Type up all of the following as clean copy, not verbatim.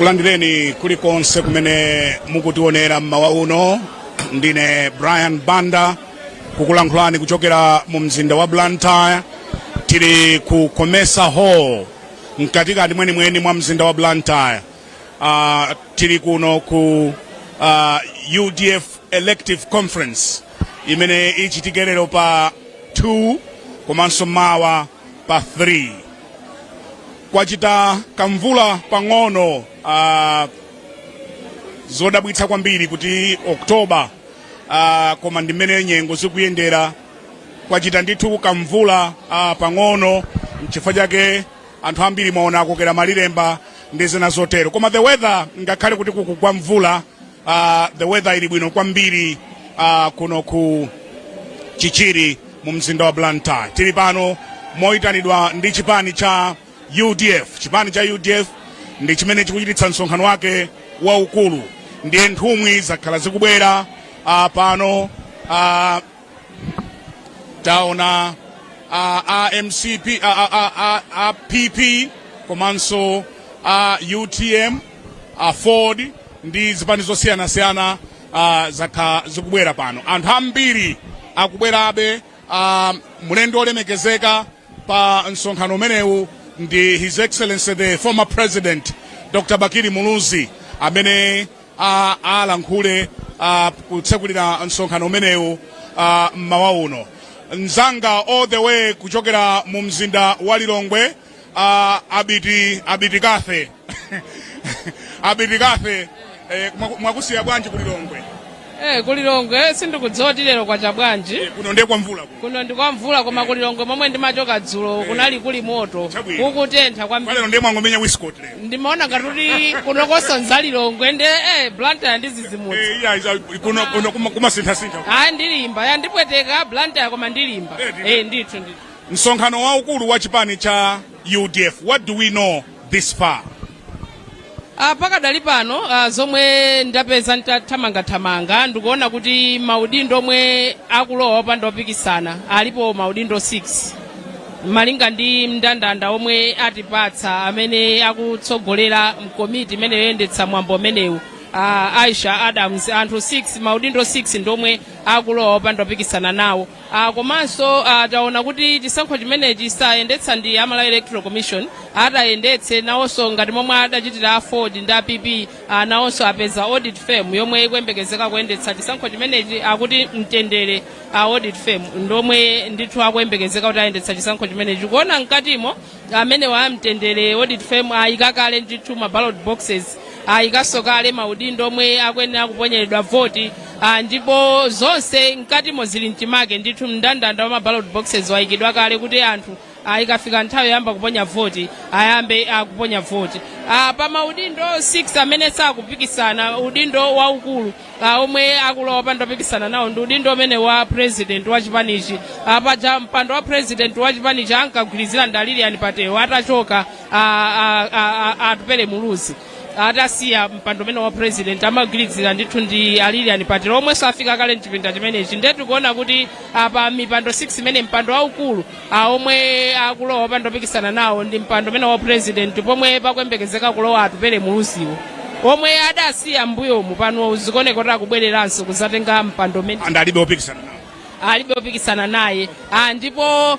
Tikulandireni kulikonse kumene mukutionera mmawa uno. Ndine Brian Banda kukulankhulani kuchokera mu mzinda wa Blantyre. Tili ku Comesa Hall, mkatikati mwenimweni mwa mzinda wa Blantyre. Tili kuno ku UDF Elective Conference imene ichitike lero pa 2 komanso mawa pa 3. Kwachita kamvula pang'ono, zodabwitsa kwambiri kuti October, koma ndi mmene nyengo zikuyendera. Kwachita ndithu kamvula pang'ono, nchifukwa chake anthu ambiri mwaona akokera malilemba ndi zina zotero. Koma the weather, ngakhale kuti kukugwa mvula, the weather ili bwino kwambiri kuno ku Chichiri mu mzinda wa Blantyre. Tili pano moyitanidwa ndi chipani cha UDF. Chipani cha UDF ndi chimene chikuchititsa msonkhano wake waukulu, ndiye nthumwi zakhala zikubwera pano. Taona a MCP, a PP komanso a UTM, a Ford ndi zipani zosiyanasiyana zakhala zikubwera pano. Anthu ambiri akubwerabe. Mlendo olemekezeka pa msonkhano umenewu ndi His Excellency the former President Dr Bakili Muluzi, amene alankhule kutsekulira msonkhano umenewu mmawa uno. Mzanga all the way kuchokera mu mzinda wa Lilongwe, Abiti, Abiti Kathe, Abiti Kathe, mwakusiya bwanji ku Lilongwe? Kulilongwe sindikudziwa kuti lero kwacha bwanji. Kuno ndiye kwa mvula kuno. Kuno ndi kwa mvula, koma kulilongwe momwe ndimachoka dzulo kunali kuli moto. Chabwino. Kukutentha kwambiri. Palero ndiye mwangomenya waistcoat lero. Ndimaona ngati kuti kunokonso nzalilongwe, nde Blantyre ndizizimutsa. Iya, kuno kumasinthasintha. Ayi, ndilimba, yandipweteka Blantyre koma ndilimba. Ndithu ndithu. Msonkhano waukulu wa chipani cha UDF, what do we know this far? Pakadali pano, zomwe ndapeza nditathamangathamanga, ndikuona kuti maudindo omwe akulowa opanda opikisana alipo maudindo 6, malinga ndi mndandanda omwe atipatsa amene akutsogolera mkomiti imene yoyendetsa mwambo umenewu, Aisha Adams. Anthu 6, maudindo 6 ndomwe akulowa opanda opikisana nawo. Komanso taona kuti chisankho chimenechi sayendetsa ndi a Malawi Electoral Commission. Atayendetse nawonso ngati momwe adachitira a Ford ndi a PP, nawonso apeza audit firm yomwe ikuyembekezeka kuyendetsa chisankho chimenechi, akuti Mtendere Audit Firm, ndomwe ndithu akuyembekezeka kuti ayendetsa chisankho chimenechi. Kuona mkatimo, amene wa Mtendere Audit Firm ayika kale ndithu ma ballot boxes, ayikanso kale maudindo omwe akuyenera kuponyeredwa voti, ndipo zonse mkatimo zili mchimake ndithu. Mndandanda wa ma ballot boxes wayikidwa kale kuti anthu ikafika nthawi yoyamba kuponya voti ayambe kuponya voti. Pa maudindo 6 amene sakupikisana, udindo waukulu omwe akulowa opanda opikisana nawo ndi udindo umene wa president wa chipanichi. Paja mpando wa president wa chipanichi ankagwirizira ndi Lilian Patel. Atachoka Atupele Muluzi, atasiya mpando umene wa president, amagwirizira ndithu ndi a Lilian Patel, omwenso afika kale mchipinda chimenechi. Ndiye tikuona kuti pa mipando 6 imene, mpando waukulu omwe akulowa opanda opikisana nawo ndi mpando umene wa president, pomwe pakuyembekezeka kulowa Atupele Muluziwo, omwe adasiya mbuyomu. Pano zikuoneka kuti akubwereranso kuzatenga mpando umene And alibe opikisana nawo. Alibe opikisana naye. Ndipo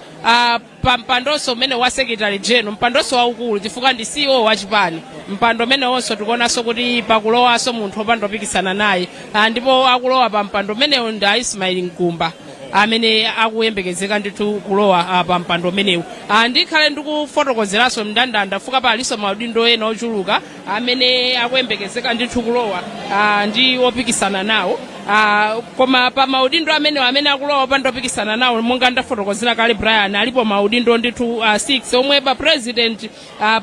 pa mpandonso umene wa secretary general, mpandonso waukulu chifukwa ndi CEO wa chipani, mpando umene wonso tikuonanso kuti pakulowanso munthu opanda opikisana naye. Ndipo akulowa pa mpando umenewu ndi a Ismail Mkumba, amene akuyembekezeka ndithu kulowa pa mpando umenewu. Ndikhale ndikufotokozeranso mndandanda, fuka palinso maudindo ena ochuluka amene akuyembekezeka ndithu kulowa ndi opikisana nawo. Koma pa maudindo amenewo amene akulowa opanda opikisana nawo, monga ndafotokozera kale Brian, alipo maudindo ndithu 6, omwe pa president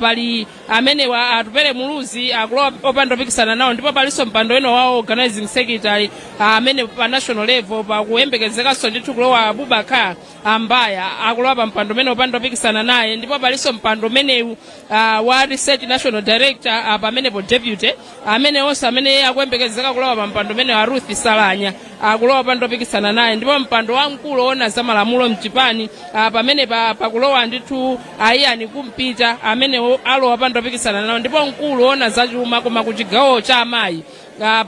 pali amenewa Atupele Muluzi akulowa opanda opikisana nawo, ndipo palinso mpando wina wa organizing secretary, amene pa national level pakuyembekezekanso ndithu kulowa Abubakar Ambaya, akulowa pa mpando umene opanda opikisana naye. Ndipo palinso mpando umenewu wa research national director, pamenepo deputy, amene onse amene akuyembekezeka kulowa pa mpando umene wa Ruth Sala. Masalanya akulowa opanda opikisana naye, ndipo mpando wamkulu owona za malamulo mchipani, pamene pakulowa ndithu a Ian Kumpita amene alowa opanda opikisana nawo, ndipo mkulu owona zachuma koma ku chigawo cha amayi,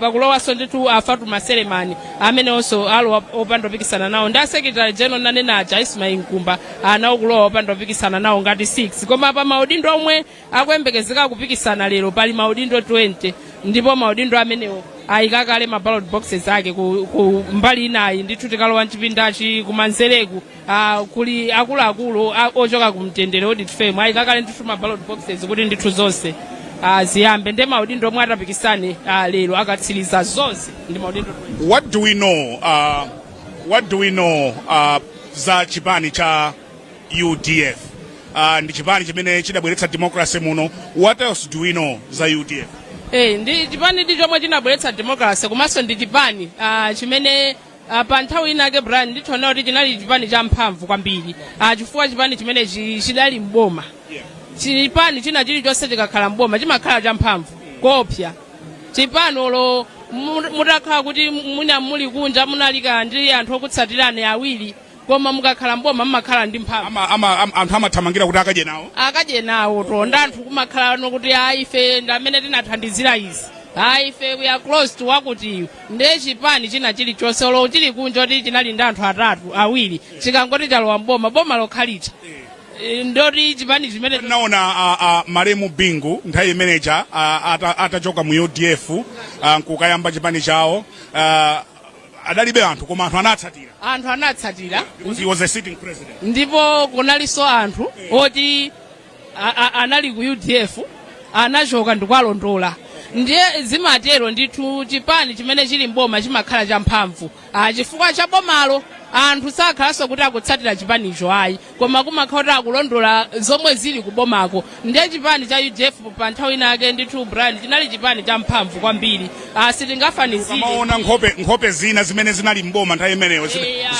pakulowanso ndithu a Fatuma Selemani amenenso alowa opanda opikisana nawo, ndi a secretary general nanena aja, Ismail Nkumba, anawo kulowa opanda opikisana nawo ngati 6. Koma pa maudindo omwe akuyembekezeka kupikisana lero pali maudindo 20, ndipo maudindo amenewo ayika kale ma ballot boxes ake ku mbali inayi ndithu. Tikalowa mchipindachi kumanzereku, kuli akuluakulu ochoka ku Mtendere Audit Firm, ayika kale ndithu ma ballot boxes kuti ndithu zonse ziyambe. Ndi maudindo omwe atapikisane lero akatsiriza zonse ndi maudindo 20. What do we know za chipani cha UDF? Ndi chipani chimene chidabweretsa democracy muno. What else do we know za UDF? Ndi chipani ndi chomwe chinabweretsa democracy, komanso ndi chipani chimene pa nthawi inake, Brian, ndithoona kuti chinali chipani cha mphamvu kwambiri, chifukwa chipani chimene chidali mboma. Chipani china chilichonse chikakhala mboma chimakhala cha mphamvu kopya. Chipani olo mutakhala kuti mwina muli kunja, munalika ndi anthu okutsatirani awiri, koma mukakhala mboma mmakhala ndi mphamvu. Anthu amathamangira kuti akadye nawo. Akadye nawo tonda. Anthu kumakhala no kuti ayi, ife ndi amene tinathandizira izi, ayi, ife we are close to wakuti. Ndiye chipani china chilichonse olo chili kunja kuti chinali ndi anthu atatu, awiri, chikangoti chalowa mboma, boma lokhalicha, ndoti chipani chimene Naona malemu Bingu nthawi imeneja atachoka mu UDF nkukayamba chipani chawo, adalibe anthu koma anthu anatsatira. Anthu anatsatira. Because he was a sitting president. Ndipo kunalinso anthu oti anali ku UDF, anachoka ndikuwalondola. Ndiye zimatero ndithu, chipani chimene chili mboma chimakhala champhamvu, chifukwa cha bomalo. Anthu sakhalanso kuti akutsatira chipanicho ayi, koma kumakhala kuti akulondola zomwe zili kubomako. Ndiye chipani cha UDF pa nthawi inake ndithu, Brian, chinali chipani champhamvu kwambiri, sitingafanizire. Kamaona nkhope zina zimene zinali mboma nthawi imeneyo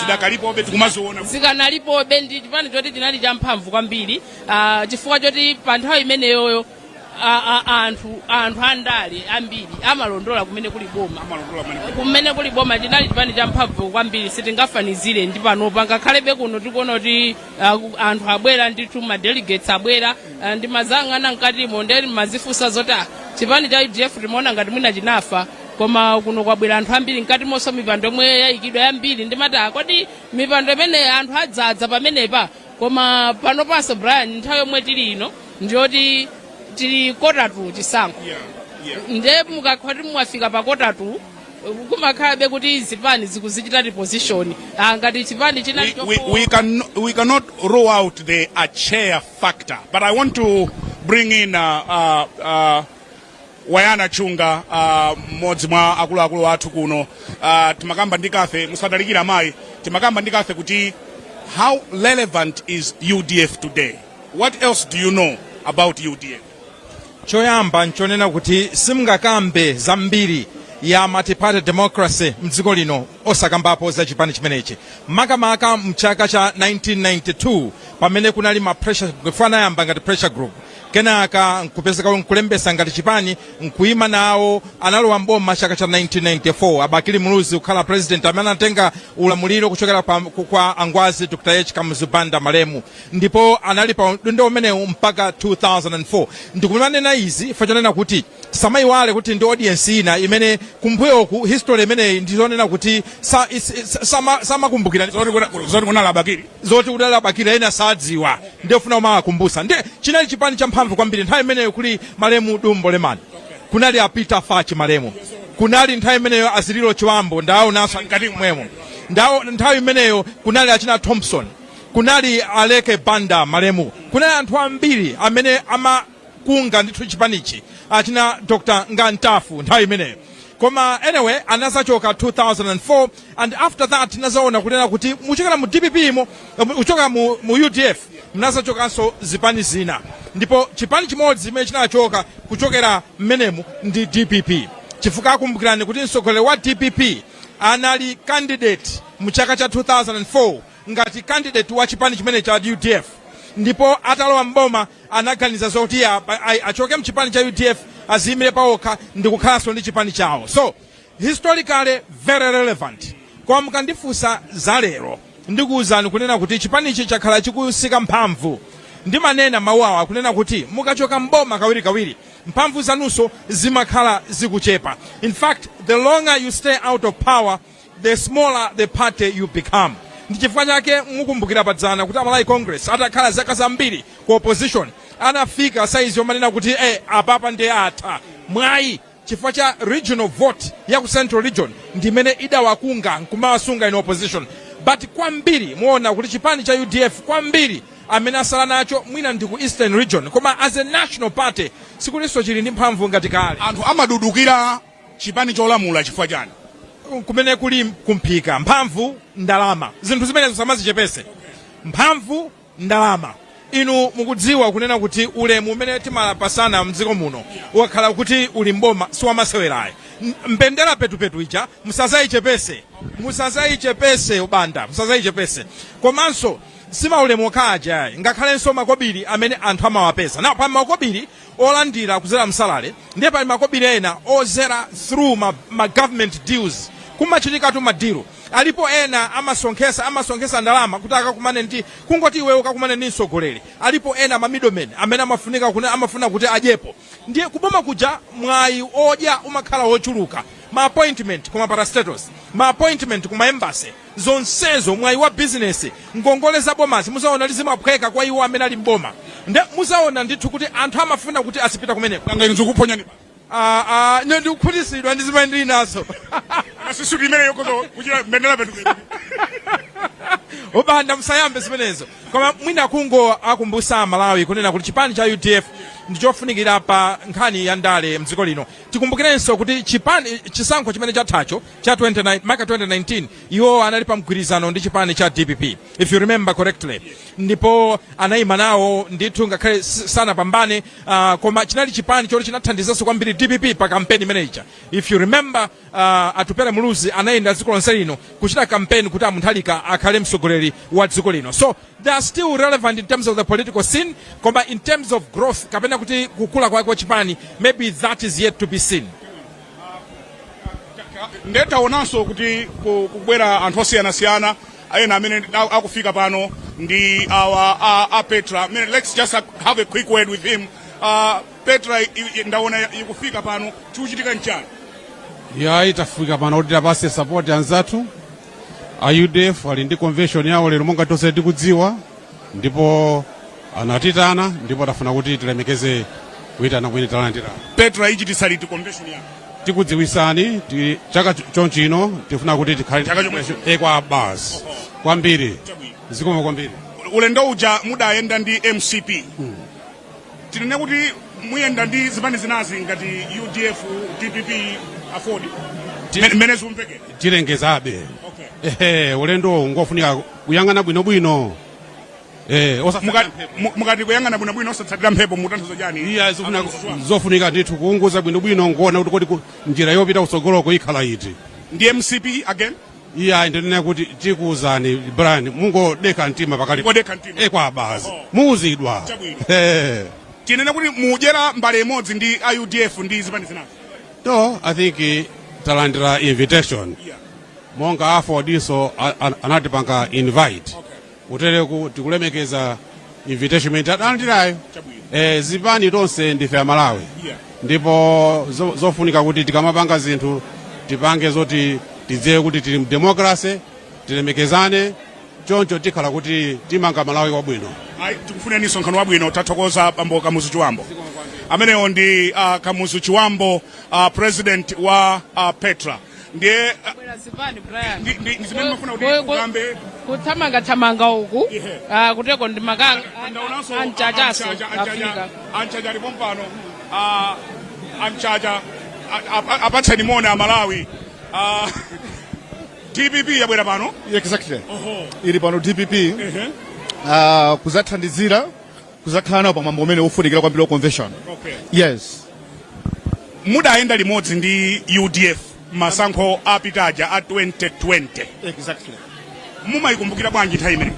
zidakalipobe, tikumaziona. Zikanalipobe. Ndi chipani choti chinali champhamvu kwambiri, chifukwa choti pa nthawi imeneyoyo anthu andale ambiri amalondola kumene kuli boma. Amalondola kumene kuli. Kumene kuli boma. Chinali chipani champhamvu kwambiri, sitingafanizire ndi panopa. Ngakhalebe kuno tikuona kuti anthu abwera ndithu, ma delegates abwera, ndi mazang'ana mkatimo, ndi mazifunsa zoti chipani cha UDF timaona ngati mwina chinafa, koma kuno kwabwera anthu ambiri. Mkatimonso mipando yomwe yayikidwa yambiri, ndimati kodi mipando imene anthu adzadza pamenepa? Koma panopanso, Brian, nthawi yomwe tili ino ndiyoti tili quarter to chisankho. Nde mukakhala kuti mwafika pa quarter to, kumakhalabe kuti zipani zikuzichita reposition, ngati chipani chinali We cannot rule out the Atcheya factor, but I want to bring in Wayana Chunga, mmodzi mwa akuluakulu athu kuno. Timakamba ndi Kafe, musadalikira mayi, timakamba ndi Kafe kuti how relevant is UDF today? What else do you know about UDF? Choyamba nchonena kuti simungakambe zambiri ya multi-party democracy mdziko lino osakambapo za chipani chimenechi, makamaka mchaka cha 1992 pamene kunali ma pressure. Anayamba ngati pressure group, kenaka nkupezeka nkulembesa ngati chipani, nkuyima nawo. Analowa mboma chaka cha 1994, a Bakili Muluzi kukhala president amene anatenga ulamuliro kuchokera kwa angwazi Dr H Kamuzu Banda malemu, ndipo anali pa udindo umenewu mpaka 2004. Ndikumanena izi fachonena kuti samayiwale kuti ndi audience ina imene kumbuyoku history imeneyi ndizonena kuti samakumbukira. Zoti kunali a Bakili. Zoti kudali a Bakili ena sadziwa, ndiyofuna kumawakumbusa. Ndi chinali chipani champhamvu kwambiri nthawi imeneyo. Kuli malemu Dumbo Lemani, kunali a Peter Fachi malemu, kunali nthawi imeneyo Azililo Chiwambo, ndaonanso mkati mwemo ndawo. Nthawi imeneyo kunali achina Thompson, kunali Aleke Banda malemu, kunali anthu ambiri amene amakunga ndithu chipanichi, achina Dr Ngantafu nthawi imeneyo. Koma anyway, anazachoka 2004, and after that tinazaona kunena kuti muchokera mu DPP mo, kuchoka mu UDF mnazachokanso zipani zina, ndipo chipani chimodzi chimene chinachoka kuchokera mmenemu ndi DPP, chifukwa akumbukirani kuti mtsogoleri wa DPP anali candidate mu chaka cha 2004 ngati candidate wa chipani chimene cha UDF, ndipo atalowa mboma anaganiza zokuti achoke mchipani cha UDF, aziyimire pawokha ndi kukhalanso ndi chipani chawo. So Historically very relevant, koma mukandifunsa za lero, ndikuwuzani kunena kuti chipanichi chakhala chikusika mphamvu. Ndimanena mawu awa kunena kuti mukachoka mboma kawirikawiri, mphamvu zanunso zimakhala zikuchepa. In fact, the longer you stay out of power, the smaller the party you become. Ndi chifukwa chake mukumbukira padzana kuti Amalawi Congress atakhala zaka zambiri ku opposition, anafika saizi yomanena kuti apapa ndiye atha mwayi, chifukwa cha regional vote ya ku Central Region ndimene idawakunga nkumawasunga in opposition. But kwambiri muona kuti chipani cha UDF kwambiri amene asala nacho mwina ndi ku Eastern Region, koma as a national party sikutinso chili ndi mphamvu ngati kale. Anthu amadudukira chipani cholamula chifukwa chani? Kumene kuli kumphika, mphamvu, ndalama, zinthu zimenezo samazichepese. Mphamvu, ndalama. Inu mukudziwa kunena kuti ulemu umene timapasana mdziko muno wakhala kuti uli mboma siwamasewerayi. Mbendera petupetu ija musazayichepese, musazayichepese ubanda, musazayichepese. Komanso simaulemu okha aja, ngakhalenso makobiri amene anthu amawapeza na pa makobiri olandira kuzera msalale, ndiye pali makobiri ena ozera through ma government deals. Kumachitikatu ma deal alipo, ena amasonkhesa ndalama kuti akakumane ndi, kungoti iweyo ukakumane ndi mtsogoleri. Alipo ena ma middlemen amene amafunika amafuna kuti adyepo. Ndiye kuboma kuja mwayi odya umakhala wochuluka, ma appointment kuma parastatals, ma appointment kuma embassy, zonsezo, mwayi wa business, ngongole za bomazi muzaona zimaphweka kwa iwo amene ali mboma. Nde muzaona ndithu kuti anthu amafuna kuti azipita kumeneko. Nanga inu zikuphonyani? Ah, ah, ne ndikukhutitsidwa ndi zimene ndili nazo. Akasisuti imene yokozo kuchita mbendera petupetu. Ubanda, musayambe zimenezo. Koma mwina kungo akumbusa Malawi kunena kuti chipani cha UDF ndichofunikira pa nkhani ya ndale mdziko lino. Tikumbukirenso kuti chipani, chisankho chimene chathacho cha 29 maka 2019, iwo anali pa mgwirizano ndi chipani cha DPP, if you remember correctly, ndipo anayima nawo ndithu ngakhale sanapambane, koma chinali chipani choti chinathandizanso kwambiri DPP pa kampeni imeneyi. If you remember, Atupele Muluzi anayenda dziko lonse lino kuchita kampeni kuti aMutharika akhale mtsogoleri wa dziko lino. So they are still relevant in terms of the political scene, koma in terms of growth kapena kuti kukula kwake kwa chipani, maybe that is yet to be seen. Ndetaonanso kuti kubwera anthu osiyanasiyana ena amene akufika pano ndi awa a Petra. Let's just have a quick word with him. Petra ndaona ikufika pano, chikuchitika nchani? Yayi, tafika pano kuti tapase support anzathu a UDF, ali ndi convention yawo lero monga tonse tikudziwa, ndipo anatitana ndipo tafuna kuti tilemekeze kuyitana kumene talandira. Petra ichitisa liti convention yake? Tikudziwisani chaka chonchino tifuna kuti tikhale Chaka chomwe. Kwa basi kwambiri. Chabwino. Zikomo kwambiri. Ulendo uja mudayenda ndi MCP, tinene kuti muyenda ndi zipani zinazi ngati UDF, DPP, AFORD, mmene zikumvekera? Tilengezabe. Okay. Ehe, ulendo ngofunika kuyang'ana bwinobwino. Mukati kuyang'ana bwinobwino osatsatira mphepo, mutanthauza chani? Iya, zofunika ndithu kuunguza bwinobwino nkuona kuti kodi njira yopita kutsogoloko ikhala iti. Ndi MCP again? Iya, ndinena kuti tikuwuzani, Brian, mungodeka mtima pakali. Mungodekha mtima. Kwa basi. Oh. Muuzidwa. Chabwino. Eh. Tinene kuti mudyera mbale imodzi ndi a UDF ndi zipani zinazi? No, I think talandira invitation monga AFORDiso anatipanga invite. Kutereku tikulemekeza invitation imene talandirayo. Chabwino. Zipani tonse ndife Amalawi ndipo zofunika kuti tikamapanga zinthu tipange zoti tidziwe kuti tili mdemocracy, tilemekezane, choncho tikhala kuti timanga Malawi wabwino. Ayi, tikufuneni msonkhano wabwino. Tathokoza, bambo Kamuzu Chiwambo. Amenewo ndi Kamuzu Chiwambo, president wa Petra. Ndiye Bwera zipani, Brian. Ndi zimene mafuna kuti ukambe. Kuthamangathamanga uku. Ihe. Kuteko ndi makanga. Ndaonanso Anchachaso Anchacha. Afika. Anchacha alipo mpano. Anchacha, apatseni moni Amalawi. DPP yabwera pano. Exactly. Oho. Ili pano DPP kuzathandizira, kuzakhala nawo pamwambo umene ufunikira kwambiri wa convention. Yes. Mudayenda limodzi ndi UDF masankho apitaja a 2020. Exactly. Mumayikumbukira bwanji nthawi imeneyi?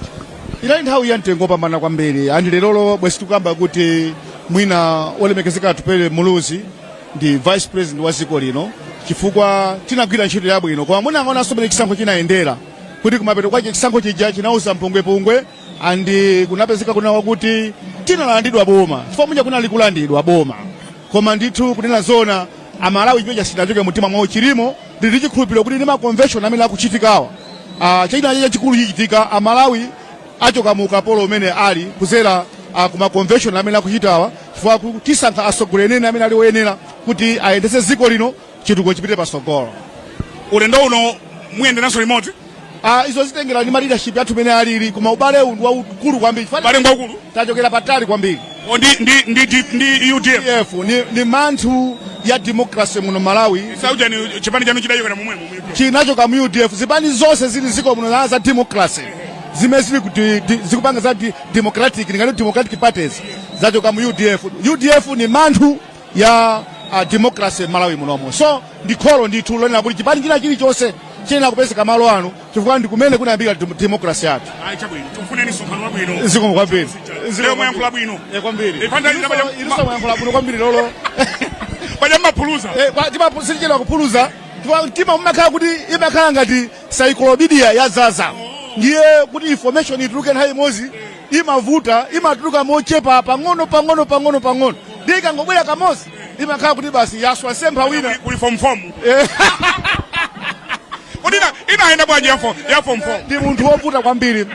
Inali nthawi ya mtengo wopambana kwambiri, and lerolo bwezi tikukamba kuti mwina olemekezeka Atupele Muluzi ndi vice president wa dziko lino. Chifukwa tinagwira ntchito yabwino, koma munangonanso mene chisankho chinayendera, kuti kumapeto kwake chisankho chija chinauza mpungwepungwe and kunapezeka kunawa kuti tinalandidwa boma, chifukwa muja kunali kulandidwa boma. Koma ndithu kunena zona, Amalawi chimene chasinachoke mtima mwawo chilimo, ndili chikhulupiriro kuti ndi ma convention amene akuchitikawa, china chachikulu chichitika, Amalawi achoka mu ukapolo umene ali kuzera kuma convention amene akuchitawa, chifukwa tisankha atsogoleri ene amene ali oyenera kuti ayendetse dziko lino, chitukuko chipite patsogolo. Ulendo uno muyenderanso limodzi? Izo zitengera ndi ma leadership yathu imene alili, koma ubale uwu ndi waukulu kwambiri. Ubale ngwaukulu? Tachokera patali kwambiri. O, ndi UDF? UDF ni manthu ya democracy muno Malawi. Saujani chipani chanu chidachokera momwemo mu UDF? Chinachoka mu UDF. Zipani zonse zili ziko muno za democracy zimene zili kuti zikupanga za democratic, ngati democratic parties, zachoka mu UDF. UDF ni manthu ya democracy Malawi munomo, so ndi kholo ndithu lonena kuti chipani china chilichonse chiyenera kupezeka malo ano, chifukwa ndi kumene kunayambira democracy yathu. Ayi, chabwino, tikufuneni msonkhano wabwino. Zikomo kwambiri. Lero mwayankhula bwino. Eh, kwambiri. Eh, Iluso mwayankhula bwino kwambiri lolo. Paja mmaphuluza. Eh, sitichedwa kuphuluza, chifukwa mtima mumakhala kuti imakhala ngati encyclopedia ya zaza, ndiye kuti information ituluke nthawi imodzi imavuta, imatuluka mochepa, pang'ono pang'ono pang'ono pang'ono, ndiye ikangobwera kamodzi imakhala kuti basi yaswa sempha wina. Kuli form form. Kodi inayenda bwanji ya form form? Ndi munthu wovuta kwambiri.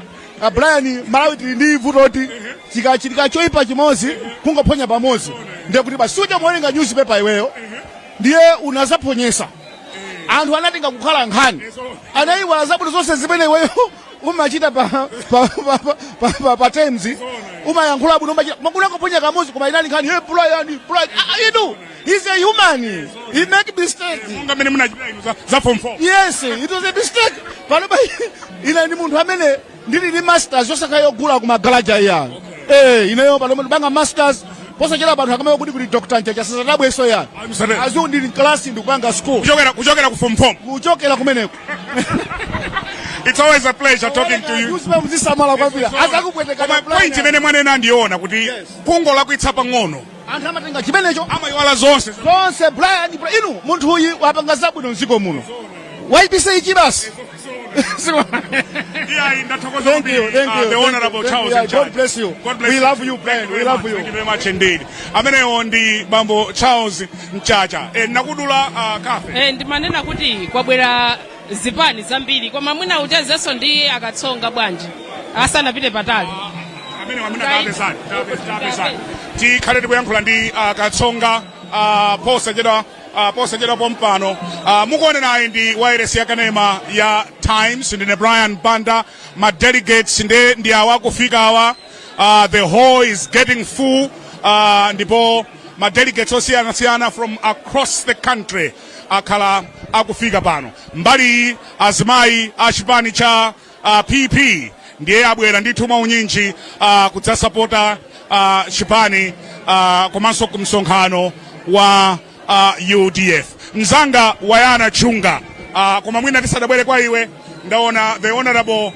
Brian, Malawi tili ndi vuto kuti chikachitika choyipa chimodzi, kungophonya pamodzi, ndiye kuti basi suja muwerenga newspaper iweyo, ndiye unazaphonyesa, anthu anatenga kukhala nkhani, anayiwala zabwino zonse zimene iweyo umachita pa Times, umayankhula bwino, umachita makunangophonya kamodzi, koma inali nkhani, "Hey, Brian, Brian." Ah, inu, he's a human, he make mistake. Monga mmene munachitira inu za form form. Yes, it was a mistake. Panopa ine ndi munthu amene ndili ndi masters yosakhala yogula ku magalaja iya. Eh, ineyo pano ndipanga masters, posachera panthu akamaya kuti Dr. Mchacha sasadabweso ya. Msatero. Azu ndili mklasi, ndikupanga school. Kuchokera ku form form. Kuchokera kumeneko. It's always a pleasure talking to you. Newspaper muzisamala kwambiri, azakupweteka. Koma point imene mwanena ndiona kuti kungolakwitsa pang'ono, anthu amatenga chimenecho, amayiwala zonse. Zonse. Brian, inu, munthu uyu wapanga zabwino mdziko muno, waipise ichi basi. Yeah, ndathokoza Thank you, thank you, the thank you, Honorable thank Charles you. Yeah, Mchacha. God bless you. God bless We you. love you, Brian. Thank you We very love much. you. Thank you very much indeed. Ameneyo ndi bambo Charles Mchacha. Nakudula kafe. Eh, ndimanena kuti kwabwera zipani zambiri, koma mwina uchezenso ndi Akatsonga bwanji asanapite patali? Amene wamene tapezani, tikhale tikuyankhula ndi Katsonga posachedwa pompano. Mukuonerayi ndi wireless yakanema ya Times, ndine Brian Banda. Ma delegates ndi awa kufika awa. The hall is getting full, ndipo ma delegates osiyanasiyana from across the country akhala akufika pano. Mbali iyi azimayi a chipani cha PP ndiye abwera ndithu mwaunyinji kudzasapota chipani komanso ku msonkhano wa UDF. Mzanga Wayana Chunga, koma mwina tisadabwere kwa iwe, ndaona the Honorable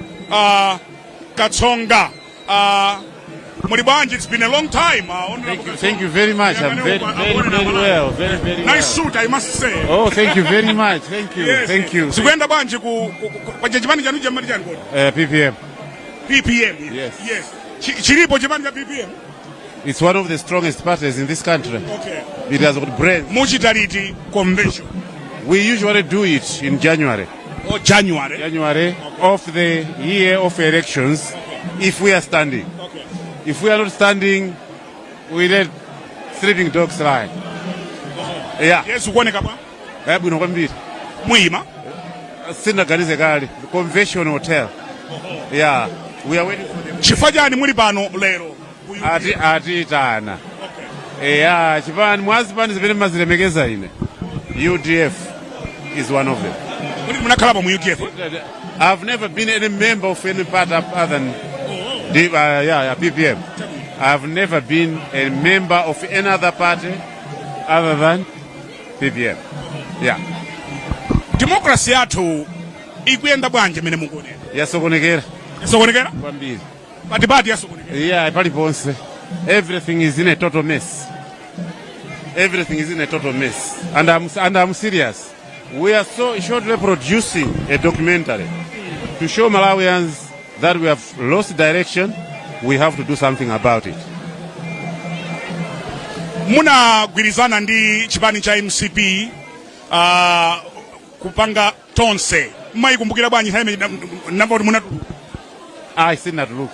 Katsonga. Muli bwanji? It's been a long time, Honorable Thank you, Katsonga. thank you very much. I'm very, very, very well. Very, very Nice well. suit, I must say. Oh, thank you very much. Thank you. Thank you. Zikuyenda bwanji ku paja chipani chanu chamati chani kodi? PPM. PPM? Yes. Yes. Chilipo chipani cha PPM? It's one of the strongest parties in this country. It has got brains. Muchita liti convention? We usually do it in January. Oh, January. January of the year of elections, if we are standing. If we are not standing, we let sleeping dogs lie. Yeah. Yes, ukuoneka bwa? Bwino kwambiri. Muyima? Sinaganize kale. The Convention Hotel. Yeah. We are waiting for them. Chifukwa chani muli pano lero? Ati atiitana. Eya, chipani mwazipani zimene mazilemekeza ine, UDF is one of them. Kuti munakhalapo mu UDF? I've never been any member of any party other than the, yeah, PPM. I've never been a member of any other party other than PPM. Yeah. Democracy yathu ikuyenda bwanji imene mukuonera? Yasokonekera. Yasokonekera? Kwambiri. Patipati yasokonekera? Yeah, paliponse. Everything is in a total mess. Everything is in a total mess. And I'm serious. We are so shortly producing a documentary to show Malawians that we have lost direction. We have to do something about it. Munagwirizana ndi chipani cha MCP kupanga Tonse. Mmayikumbukira bwanji nthawi imene namva kuti munatuluka? I said not look.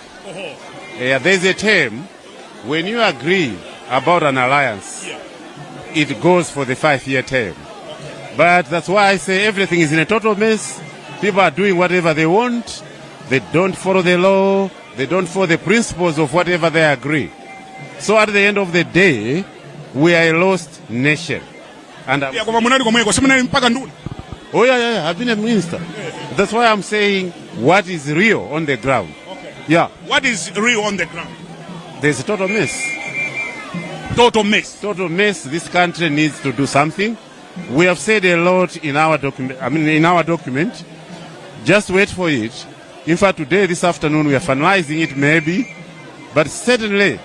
Yeah, there's a term when you agree about an alliance, it goes for the 5-year term. But that's why I say everything is in a total mess. People are doing whatever they want. They don't follow the law. They don't follow the principles of whatever they agree. So at the end of the day, we are a lost nation. And I'm Yeah, koma munali komweko, simunali mpaka nduna? Oh yeah. I've been a minister. That's why I'm saying what is real on the ground. Yeah, What is real on the ground? There's a total mess. Total mess. Total mess. This country needs to do something. We have said a lot in our document. I mean, in our document. Just wait for it. In fact, today, this afternoon, we are finalizing it, maybe, but certainly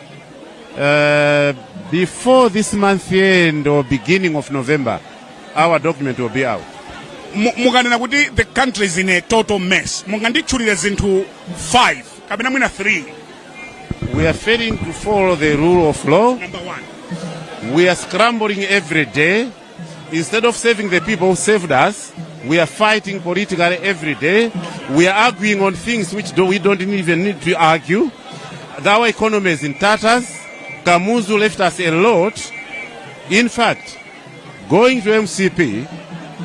before this month end or beginning of November, our document will be out. Mukanena kuti the country is in a total mess, munganditchulire zinthu 5 kapena mwina 3? We are failing to follow the rule of law. Number 1. We are scrambling every day. Instead of saving the people who saved us, we are fighting politically every day. We are arguing on things which we don't even need to argue. Our economy is in tatters. Kamuzu left us a lot. In fact, going to MCP,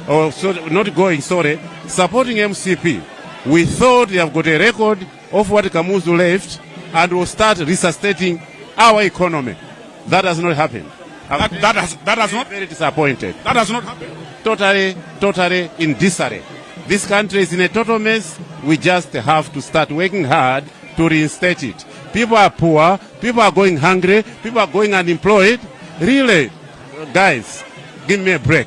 or so, not going, sorry, supporting MCP, we thought they have got a record of what Kamuzu left and will start resuscitating our economy. That has not happened. I'm That has not very disappointed. That has not happened. Totally, totally in disarray. This country is in a total mess. We just have to start working hard to reinstate it. People are poor, people are going hungry, people are going unemployed. Really, guys, give me a break.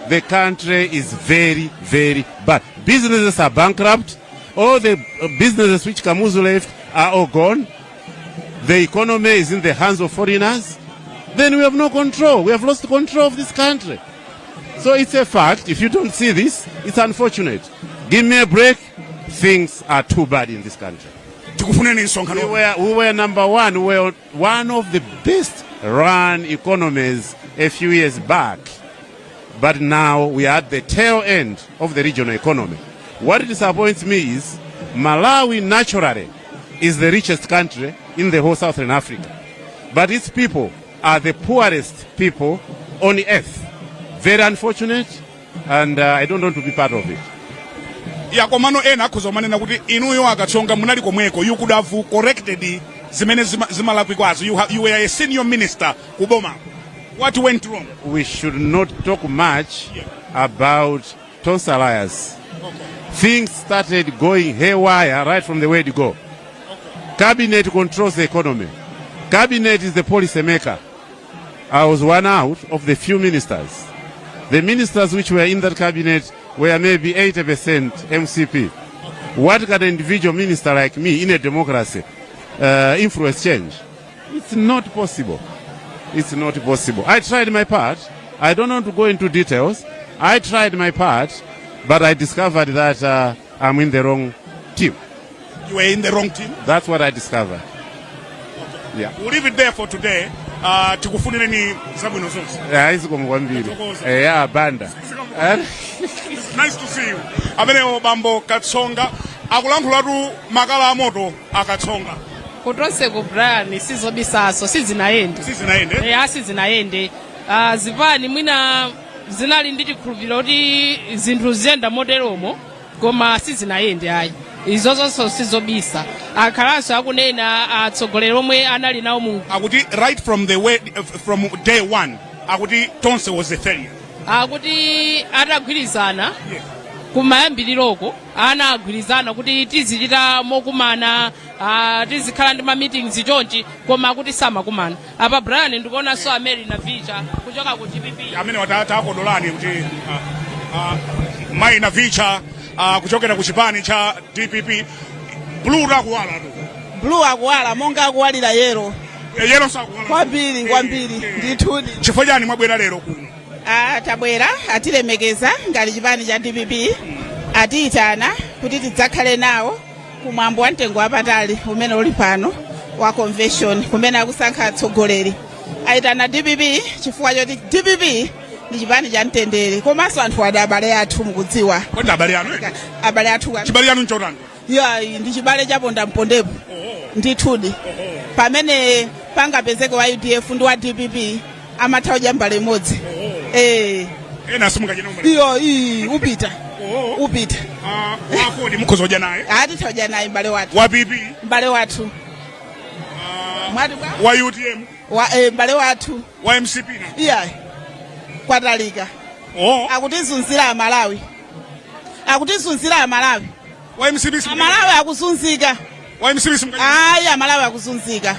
The country is very, very bad. Businesses are bankrupt. All the businesses which Kamuzu left are all gone. The economy is in the hands of foreigners. Then we have no control. We have lost control of this country. So it's a fact. If you don't see this, it's unfortunate. Give me a break. Things are too bad in this country. Tikufuneni msonkhano. We were number one. We were one of the best run economies a few years back. But now we are at the tail end of the regional economy. What disappoints me is Malawi naturally is the richest country in the whole Southern Africa. But its people are the poorest people on earth. Very unfortunate, and I don't want to be part of it. Ya, komano ena akhoza kumanena kuti inuyo a Katsonga munali komweko, you could have corrected zimene zimalakwikwazo. You were a senior minister kuboma. What went wrong? We should not talk much about Tonse Alliance. Things started going haywire right from the word go. Cabinet controls the economy. Cabinet is the policy maker. I was one out of the few ministers. The ministers which were in that cabinet were maybe 80% MCP. What can an individual minister like me in a democracy influence change? It's not possible. It's not possible. I tried my part. I don't want to go into details. I tried my part, but I discovered that I'm in the wrong team. You were in the wrong team. That's what I discovered. Yeah. We'll leave it there for today. Tikufunireni zabwino zonse. Hayi, zikomo kwambiri. Tathokoza. Eya, Banda. Nice to see you. Amenewo bambo Katsonga akulankhulatu makala amoto a Katsonga. Ku Tonse ku, Brian, sizobisaso, sizinayende. Sizinayende. Eya, sizinayende. Zipani mwina zinali ndi chikhulupiriro kuti zinthu ziyenda moteromo, koma sizinayende ayi. Izo zonso sizobisa, akhalanso akunena atsogoleri omwe anali nawo mu Akuti right from the way, from day one, akuti Tonse was a failure. Akuti atagwirizana kumayambiriroko, anagwirizana kuti tizichita mokumana, tizikhala ndi ma meetings chonchi, koma akuti samakumana. Apa, Brian, ndikuonanso a Mary Navicha kuchoka ku DPP. Amene watakodolani kuti mayi Navicha kuchokera ku chipani cha DPP, blue akuwala tu. Blue akuwala monga akuwalira yellow. Yellow sakuwala. Kwambiri, kwambiri, ndithudi. Chifukwa chani mwabwera lero kuno? Ah, tabwera, atilemekeza ngati chipani cha DPP, atiyitana kuti tidzakhale nawo kumwambo wa mtengo wapatali umene uli pano wa convention, kumene akusankha atsogoleri. Ayitana DPP chifukwa choti DPP ndi chipani cha mtendere, komanso anthu adi abale athu, mukudziwa. Kodi abale anu, eh? Abale athu kwambiri. Chibale chanu nchotani? Ya, ndi chibale chaponda mpondepo ndithudi. Pamene pangapezeke wa UDF ndi wa DPP, amatha kudya mbale imodzi, eh. Ena simungachena mbale? Iyo iyi upita, upita. Ah, wafodi mukhoza kudya naye? Atitha kudya naye, mbale wathu. Wa PP? Mbale wathu. Mwati bwa? Wa UTM? Wa mbale wathu. Wa MCP na? Iya, kwatalika. Akutizunzira Amalawi, akutizunzira Amalawi. Wa MCP Amalawi akuzunzika. Wa MCP simungachena? Ayi, Amalawi akuzunzika.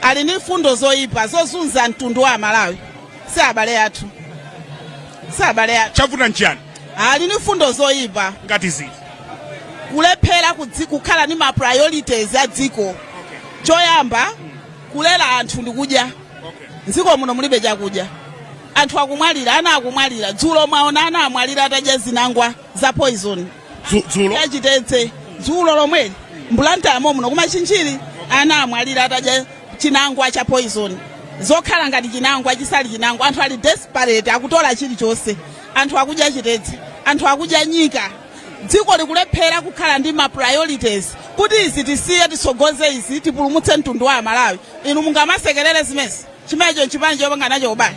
Ali ndi mfundo zoyipa zozunza mtundu wa Amalawi. Si abale athu, si abale athu. Chavuta nchiyani? Ali ndi mfundo zoyipa. Ngati ziti? Kulephera kukhala ndi ma priorities a dziko. Choyamba kulera anthu ndi kudya. Mdziko muno mulibe chakudya, anthu akumwalira, ana akumwalira. Dzulo mwaona ana amwalira atadya zinangwa za poison. Dzulo? Chachitetse, dzulo lomweli, mBlantyremo muno kuMachinjiri, ana amwalira atadya chinangwa cha poison, zokhala ngati chinangwa chisali chinangwa. Anthu ali desperate, akutola chilichonse. Anthu akudya chitetse, anthu akudya nyika. Dziko likulephera kukhala ndi ma priorities kuti izi tisiye, tisogoze izi, tipulumutse mtundu wa Amalawi. Inu mungamasekerere zimezi? Chimenecho nchipani chopanga nacho ubale?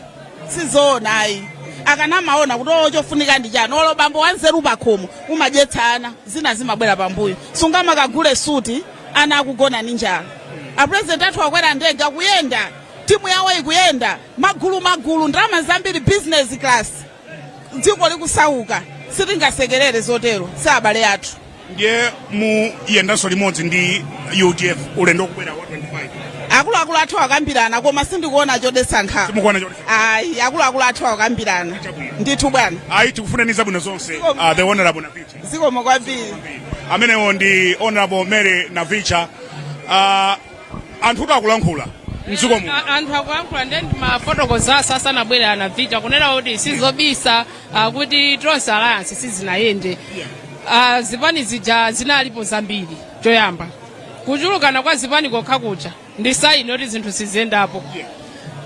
Sizoona ayi. Akanamaona kuti o chofunika ndi chani, olo bambo wanzeru pakhomo umadyetsa ana, zina zimabwera pambuyo. Sungamakagule suti ana akugona ndi njala. Apresident athu akwera ndege, akuyenda, timu yawo ikuyenda magulu magulu, ndalama zambiri, business class, dziko likusauka. Sitingasekerere zotero, si abale athu. Ndiye muyendanso limodzi ndi UDF ulendo kubwera wa 25? Akuluakulu athu akambirana, koma sindikuona chodetsa nkhawa. Simukuona chodetsa? Ayi, akuluakulu athu akambirana ndithu, bwana. Ayi, tikufuneni zabwino zonse, the Honorable Navicha. Zikomo kwambiri. Amenewo ndi Honorable Mary Navicha. Anthu kuti akulankhula mdziko muno. Anthu akulankhula, ndiye mafotokoza asanabwere aNavicha kunena kuti sizobisa kuti Tonse Alliance sizinayende. Zipani zija zinalipo zambiri. Choyamba, kuchulukana kwa zipani kokha kuja ndi sign yoti zinthu siziyendapo.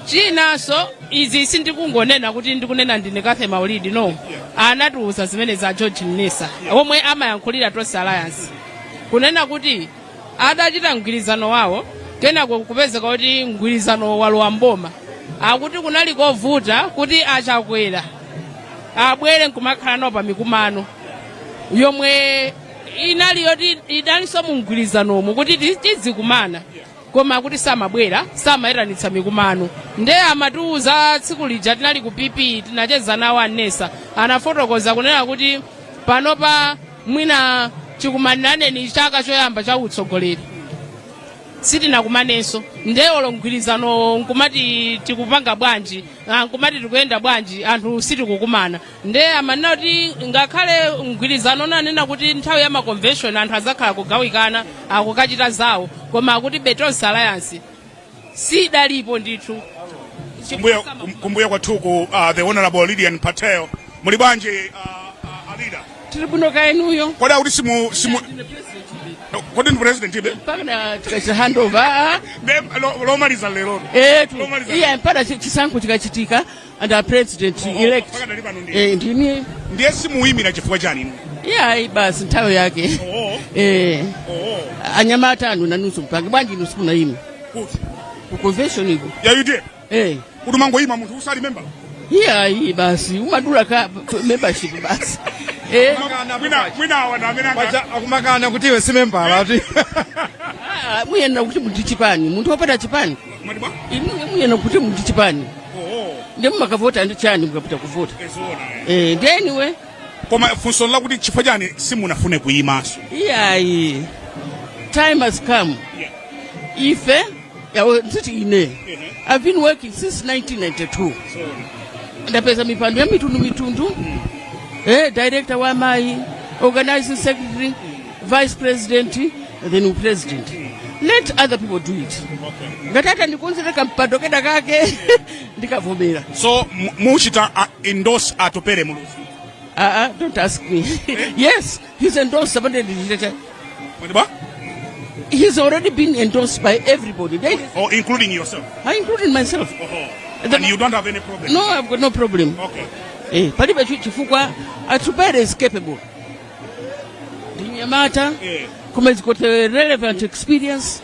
Chinanso, izi sindikungonena kuti ndikunena ndine Kathe Maulidi, no. Anatiuza zimene za George Mnesa omwe amayankhulira Tonse Alliance, kunena kuti adachita mgwirizano wawo, kenako kupezeka kuti mgwirizano walowa mboma. Akuti kunali kovuta kuti aChakwera abwere nkumakhala nawo pa mikumano yomwe inali yoti idalinso mu mgwirizanomo kuti tizikumana, koma kuti samabwera, samayitanitsa mikumano. Nde amatiuza tsiku lija tinali ku PP, tinacheza nawo anesa, anafotokoza kunena kuti panopa mwina chikumananeni chaka choyamba cha utsogoleri sitinakumanenso, nde olo mgwirizano nkumati tikupanga bwanji, nkumati tikuyenda bwanji, anthu sitikukumana. Nde amanena kuti ngakhale mgwirizano unanena kuti nthawi ya maconvention anthu azakhala kugawikana, akukachita zawo, koma akuti Tonse Alliance sidalipo ndithu. Kumbuyo kwathuku, the Honorable Lilian Patel, muli bwanji, alida? Tiri bwino, kaenuyo? Kodi akuti simu kodi ndi president ibe? Mpaka tikachita handover. Lomaliza lero? Etu. Lomaliza. Iya, mpaka chisankho chikachitika and our president elect. Mpaka dali pano ndi Eh, ndini. Ndiye simuyimira chifukwa chani inu? Iya, basi, nthawi yake. Eh, anyamata anu nanunso mpange bwanji? Inu simunayima? Kuti? Ku convention iko. Ya UDF? Eh. Kuti umangoyima munthu usali member? Iya, iyi basi umadula ka membership basi, eh. Mwina awa na amene Paja akumakana kuti iwe si membala ati. Ah, muyena kuti munthu chipani, munthu wopata chipani. Mwati bwa? Inu muyena kuti munthu chipani. Ndi mumakavota ndi chani mukapita kuvota? Ezoona, eh. Eh, ndi anyway. Koma funso lakuti chifukwa chani simunafune kuyimanso? Iyayi, time has come. Ife yawo nditi ine I've been working since 1992. Ndapeza mipando ya mitundu mitundu, director wa mayi, organizing secretary, vice president, then president. Let other people do it. Ngati atandikonzere kampando kena kake, ndikavomera. So muchita endorse Atupele Muluzi? Don't ask me. Yes, he's endorsed. Sapande ndichite cha Mwati bwa? He's already been endorsed by everybody. Or including yourself? I, including myself. And you don't have any problem? No, I've got no problem. Palibe chifukwa Atupele is capable. Ndi mnyamata. Koma he's got a relevant experience.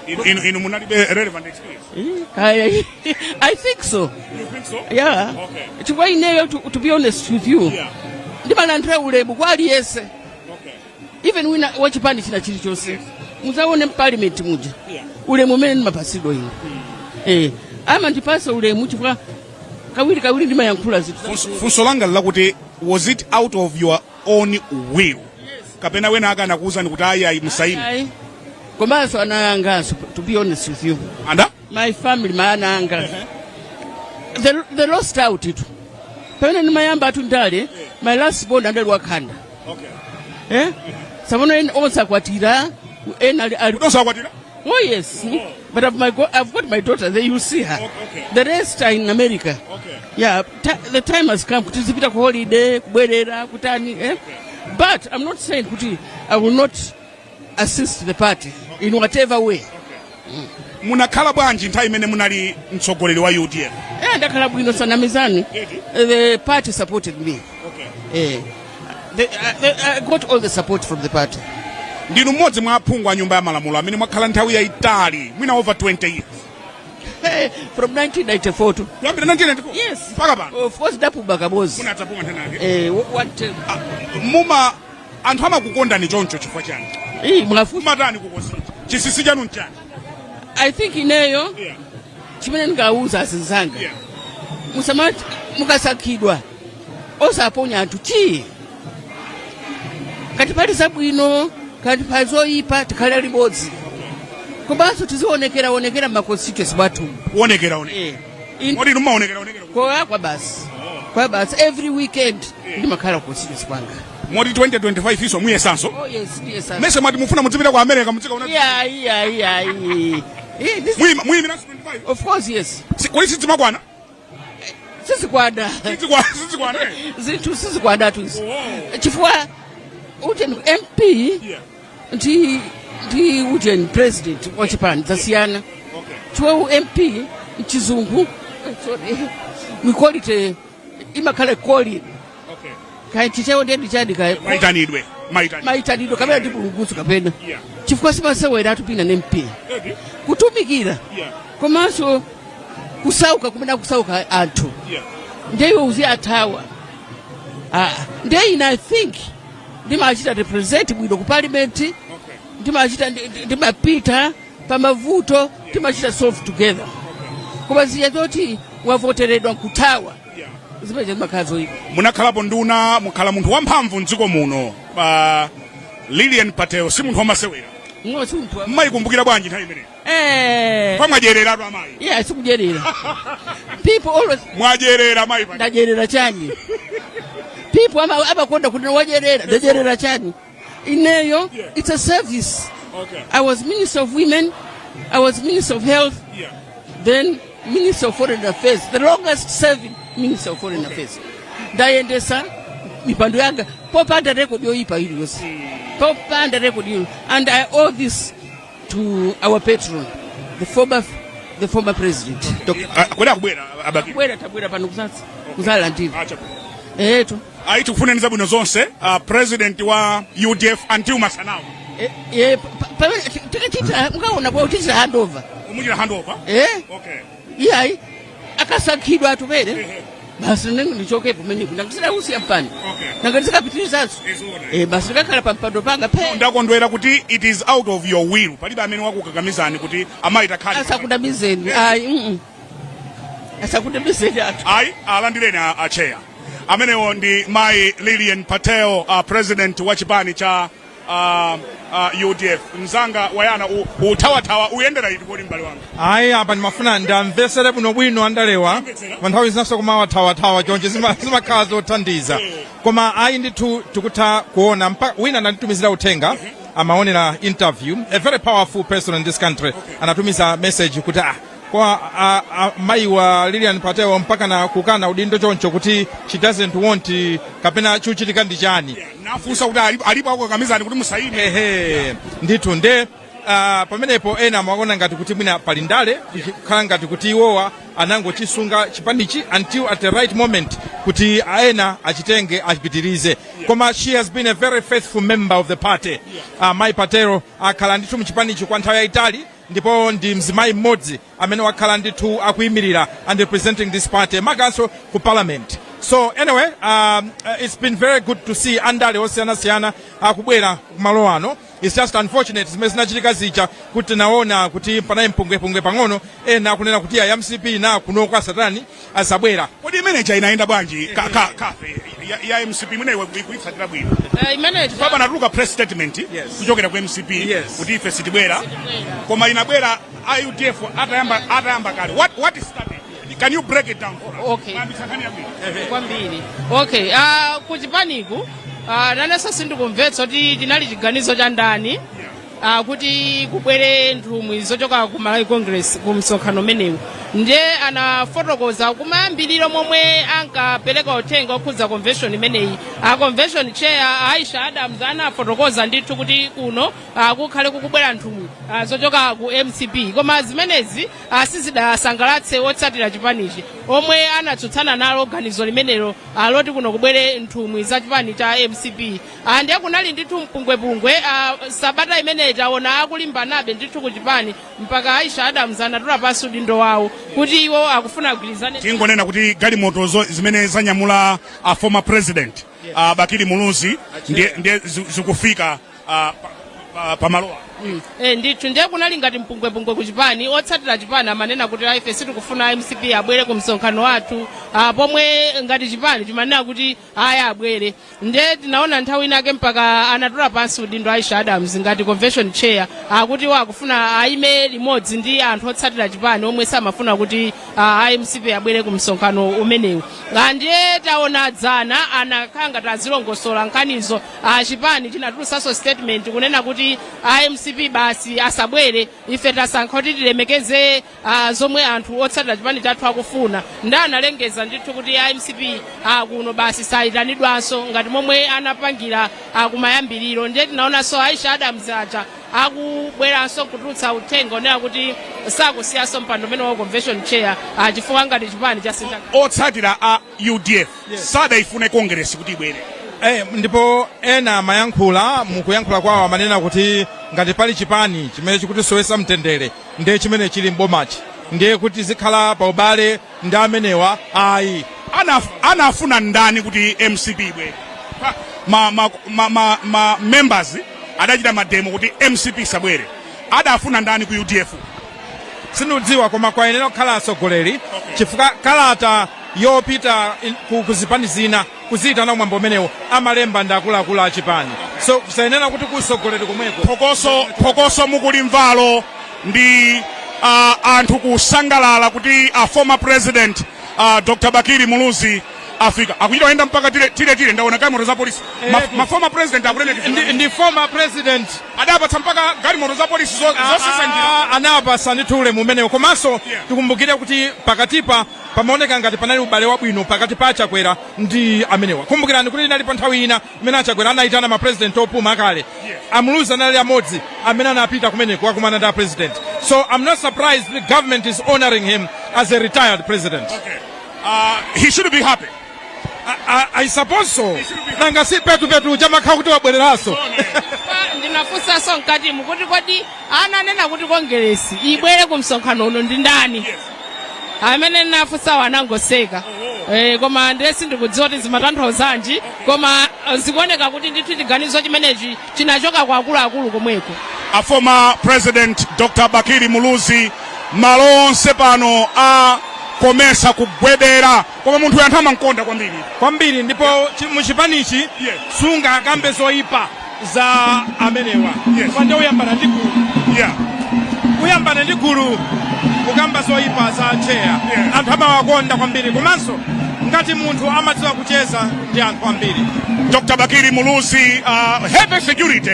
Inu munalibe relevant experience? I think so. You think so? Yeah. Chifukwa ineyo, to be honest with you, ndimalandira ulemu kwa aliyense. Even wina wachipani china chilichonse. Muzaone m'parliament muja. Ulemu umene ndimapasidwa ine. Amandipasa ulemu chifukwa kawiri kawiri ndimayankhula zinthu. Funso langa lakuti, was it out of your own will, kapena wena akanakuwuzani kuti ayi, ayi, musaime? Ayi. Komanso ana anganso, to be honest with you. Anda? My family, maana anga. They lost out itu. Pamene ndimayamba atu ndale, my last born andali wakhanda. Eh? Samono ena onse akwatira, ena ali Onse akwatira? Oh yes. But I've got my daughter there, you see her. The rest are in America. Yeah, the time has come kuti zipita ku holiday, kubwerera, kutani, eh? But I'm not saying kuti I will not assist the party in whatever way. Munakhala bwanji nthawi imene munali mtsogoleri wa UDF? Ndakhala bwino, sanamizani. The party supported me. I got all the support from the party. Ndinu mmodzi mwa aphungu a Nyumba ya Malamulo amene mwakhala nthawi yayitali, mwina over 20 years. Hey, from 1994 to Kuyambira 1994? Yes. Mpaka pano? Of course, ndapuma kamodzi. Munadzapuma nthawi? One term. Muma anthu amakukondani choncho chifukwa chani? Mwafu. Mumatani kukosi? Chinsinsi chanu nchani? I think ineyo chimene ndingawuza azinzanga, musamati mukasankhidwa osaponya anthu chi kati pali zabwino, kati pali zoyipa, tikhale limodzi, komanso tizionekera onekera ma constituency mwathu. Kuonekera onekera? Moti inu mumaonekera onekera? Kwa basi, every weekend ndimakhala ku constituency kwanga. Moti 2025 iso muyesanso? Oh yes. Mese mwati mufuna muzipita ku America, muzikaona? Yeah. Muyimiranso 25? Of course, yes. Kodi sizimakwana? Sizikwana. Sizikwana, eh? Zinthu sizikwanatu izi, chifukwa ujeni MP ndi ujeni president wa chipani zasiyana. Chifukwa u MP mchizungu, sorry, we call it imakhala calling. Kaya Chichewa ndiye ndichadi kaya? Maitanidwe, maitanidwe. Maitanidwe kapena ndi pulungutso kapena, chifukwa simasewera atupina ne MP kutumikira komanso kusauka kumene akusauka anthu, ndiye uzi athawa. Ah, ndiye ine I think ndimachita represent bwino ku parliament. Ndimachita ndimapita pamavuto, timachita solve together, koma zija zoti wavoteredwa nkuthawa, zimene zimakhala zoyipa. Munakhalapo nduna, mukhala munthu wamphamvu mdziko muno. Lilian Patel si munthu wamasewera. Ngo si munthu Mmayikumbukira bwanji nthawi imeneyi? Pamwadyereratu amayi. Yeah, sikudyerera. People always Mwadyerera, amayi. Ndadyerera chani? People amakonda kuti wadyerera. Ndadyerera chani ineyo? It's a service. I was Minister of Women, I was Minister of Health, then Minister of Foreign Affairs, the longest serving Minister of Foreign Affairs. Ndayendesa mipando yanga popanda record yoyipa iliyonse, popanda record iyo, and I owe this to our patron, the former president, Dr. Ah, kodi akubwera a Bakili? Bwera, tabwera pano kuzalandira. Acha. Eto. Ayi, tikufuneni zabwino zonse, president wa UDF until masanawa. Tikachita mukaona kwa tichita handover. Umuchita handover? Eh. Okay. Iyayi, akasankhidwa Atupele basi, nenge ndichokepo pamenepo, nangisida mpani. Nanga ndikapitirizaso? Izona. Eh, basi, ndikakhala pa mpando panga phe. Ndakondwera kuti it is out of your will, palibe amene wakukakamizani kuti amayi takhali. Asakudamizeni, ayi, Asakudamizeni anthu. Ayi, alandireni acheya. Amenewo ndi mayi Lilian Patel, president wa chipani cha UDF. Mzanga wayana, uthawathawa uyendera iti kodi, m'bale wanga? Ayi, apa ndimafuna ndamvesere bwinobwino andalewa. Pa nthawi zinanso kumawathawa chonje zimakhala zothandiza, koma ayi ndithu tikutha kuona mpaka wina ananditumizira uthenga. Amaonera interview, a very powerful person in this country anatumiza message kuti kwa mayi wa Lilian Patel mpaka na kukana udindo choncho, kuti she doesn't want, kapena chikuchitika ndi chani? Nafunsa kuti alipo akukakamizani kuti musaine? Ehe, ndithu. Nde pamenepo ena amaona ngati kuti mwina pali ndale, kukhala ngati kuti iwowa anangochisunga chipanichi until at the right moment kuti ena achitenge, achipitirize. Koma she has been a very faithful member of the party. Mayi Patel akhala ndithu mchipanichi kwa nthawi yayitali, ndipo ndi mzimayi mmodzi amene wakhala ndithu akuyimirira and representing this party, makanso ku parliament. So anyway, it's been very good to see andale osiyanasiyana akubwera kumalo ano. It's just unfortunate zimene zinachitika zija, kuti tinaona kuti panali mpungwepungwe pang'ono, ena akunena kuti ya MCP na kunoko asatani, asabwera. Kodi imeneja inayenda bwanji kafe ya MCP mwina iwe ikuitsatira bwino? Imene papa anatuluka press statement kuchokera ku MCP kuti ife sitibwera, koma inabwera a UDF atayamba kale. What started? Can you break it down for us? Okay. Mayambitsa nkhani yabwino. Kwambiri. Okay, kuchipaniku nanenso sindikumvetsa kuti chinali chiganizo cha ndani kuti kubwere nthumwi zochoka ku Malawi Congress ku msonkhano umenewu. Ndiye anafotokoza kumayambiriro momwe ankapereka uthenga okhudza convention imeneyi, a convention chair Aisha Adams anafotokoza ndithu kuti kuno kukhale kukubwera nthumwi zochoka ku MCP. Koma zimenezi sizidasangalatse otsatira chipanichi omwe anatsutsana nalo ganizo limenelo loti kuno kubwere nthumwi za chipani cha MCP. Ndiye kunali ndithu mpungwepungwe sabata imeneyi. Taona akulimbanabe ndithu ku chipani, mpaka Aisha Adams anatula pansi udindo wawo kuti iwo akufuna agwirizane. Tingonena kuti galimoto zimene zanyamula a former president Bakili Muluzi ndiye zikufika pamalowa. Ndithu, ndiye kunali ngati mpungwepungwe ku chipani. Otsatira chipani amanena kuti ife sitikufuna MCP abwere ku msonkhano wathu, pomwe ngati chipani chimanena kuti aya, abwere. Ndiye tinaona nthawi inake mpaka anatula pansi udindo Aisha Adams ngati convention chair, akuti iwo akufuna aime limodzi ndi anthu otsatira chipani omwe samafuna kuti MCP abwere ku msonkhano umenewu. Ndiye taona dzana anakhala ngati azilongosola nkhanizo. Chipani chinatulusanso statement kunena kuti MCP basi asabwere, ife tasankha kuti tilemekeze zomwe anthu otsatira chipani chathu akufuna. Ndi analengeza ndithu kuti MCP kuno basi sayitanidwanso ngati momwe anapangira kumayambiriro. Ndiye tinaonanso Aisha Adams aja akubweranso kutulutsa uthenga onena kuti sakusiyanso mpando umene wa convention chair, chifukwa ngati chipani chasintha. Otsatira a UDF sadayifune Congress kuti ibwere. Ndipo ena amayankhula, mukuyankhula kwawo amanena kuti ngati pali chipani chimene chikutisowetsa mtendere, ndiye chimene chili m'bomachi, ndiye kuti zikhala pa ubale ndi amenewa, ayi. Anafuna ndani kuti MCP ibwere? Ma members adachita mademo kuti MCP isabwere. Adafuna ndani ku UDF? Sindikudziwa, koma kwayenera kukhala atsogoleri, chifukwa kalata yopita ku zipani zina kuziyitana mwambo umenewo amalemba ndi akuluakulu a chipani, so kusayenera kuti kusogoleri komweko. Phokoso, phokoso mukulimvalo ndi anthu kusangalala kuti a former president Dr Bakili Muluzi afika. Akuchita kuyenda mpaka tile tile tile. Ndaona galimoto za polisi, ma former president akulemekeza. Ndi former president. Adapatsa mpaka galimoto za polisi zosesa njira. Anapasa ndithu ulemu umenewo. Komanso tikumbukire kuti pakatipa pamaoneka ngati panali ubale wabwino pakati pa Achakwera ndi amenewa. Kumbukirani kuti inalipo nthawi ina imene Achakwera anayitana ma president opuma akale. Amuluzi anali amodzi amene anapita kumeneko akumana ndi a president, so I'm not surprised the government is honoring him as a retired president. Okay. He should be happy. I suppose so. Nanga si petupetu chamakhala kuti wabwereranso. Ndinafunsanso mkatimu kuti kodi ananena kuti Kongeresi ibwere ku msonkhano uno ndi ndani? Amene ndinafunsawo anangoseka. Koma ndiye sindikudziwa kuti zimatanthauzanji, koma zikuoneka kuti ndithu chiganizo chimenechi chinachoka kwa akuluakulu komweko. A former president Dr Bakili Muluzi, malo onse pano a COMESA kugwedera, koma munthu anthu amamkonda kwambiri. Kwambiri, ndipo muchipanichi sunga akambe zoyipa za amenewa. Pande uyambana ndi gulu, uyambana ndi gulu kukamba zoyipa za chair. Anthu amawakonda kwambiri, komanso Ngati munthu amadziwa kucheza ndi anthu ambiri. Dr. Bakili Muluzi, heavy security.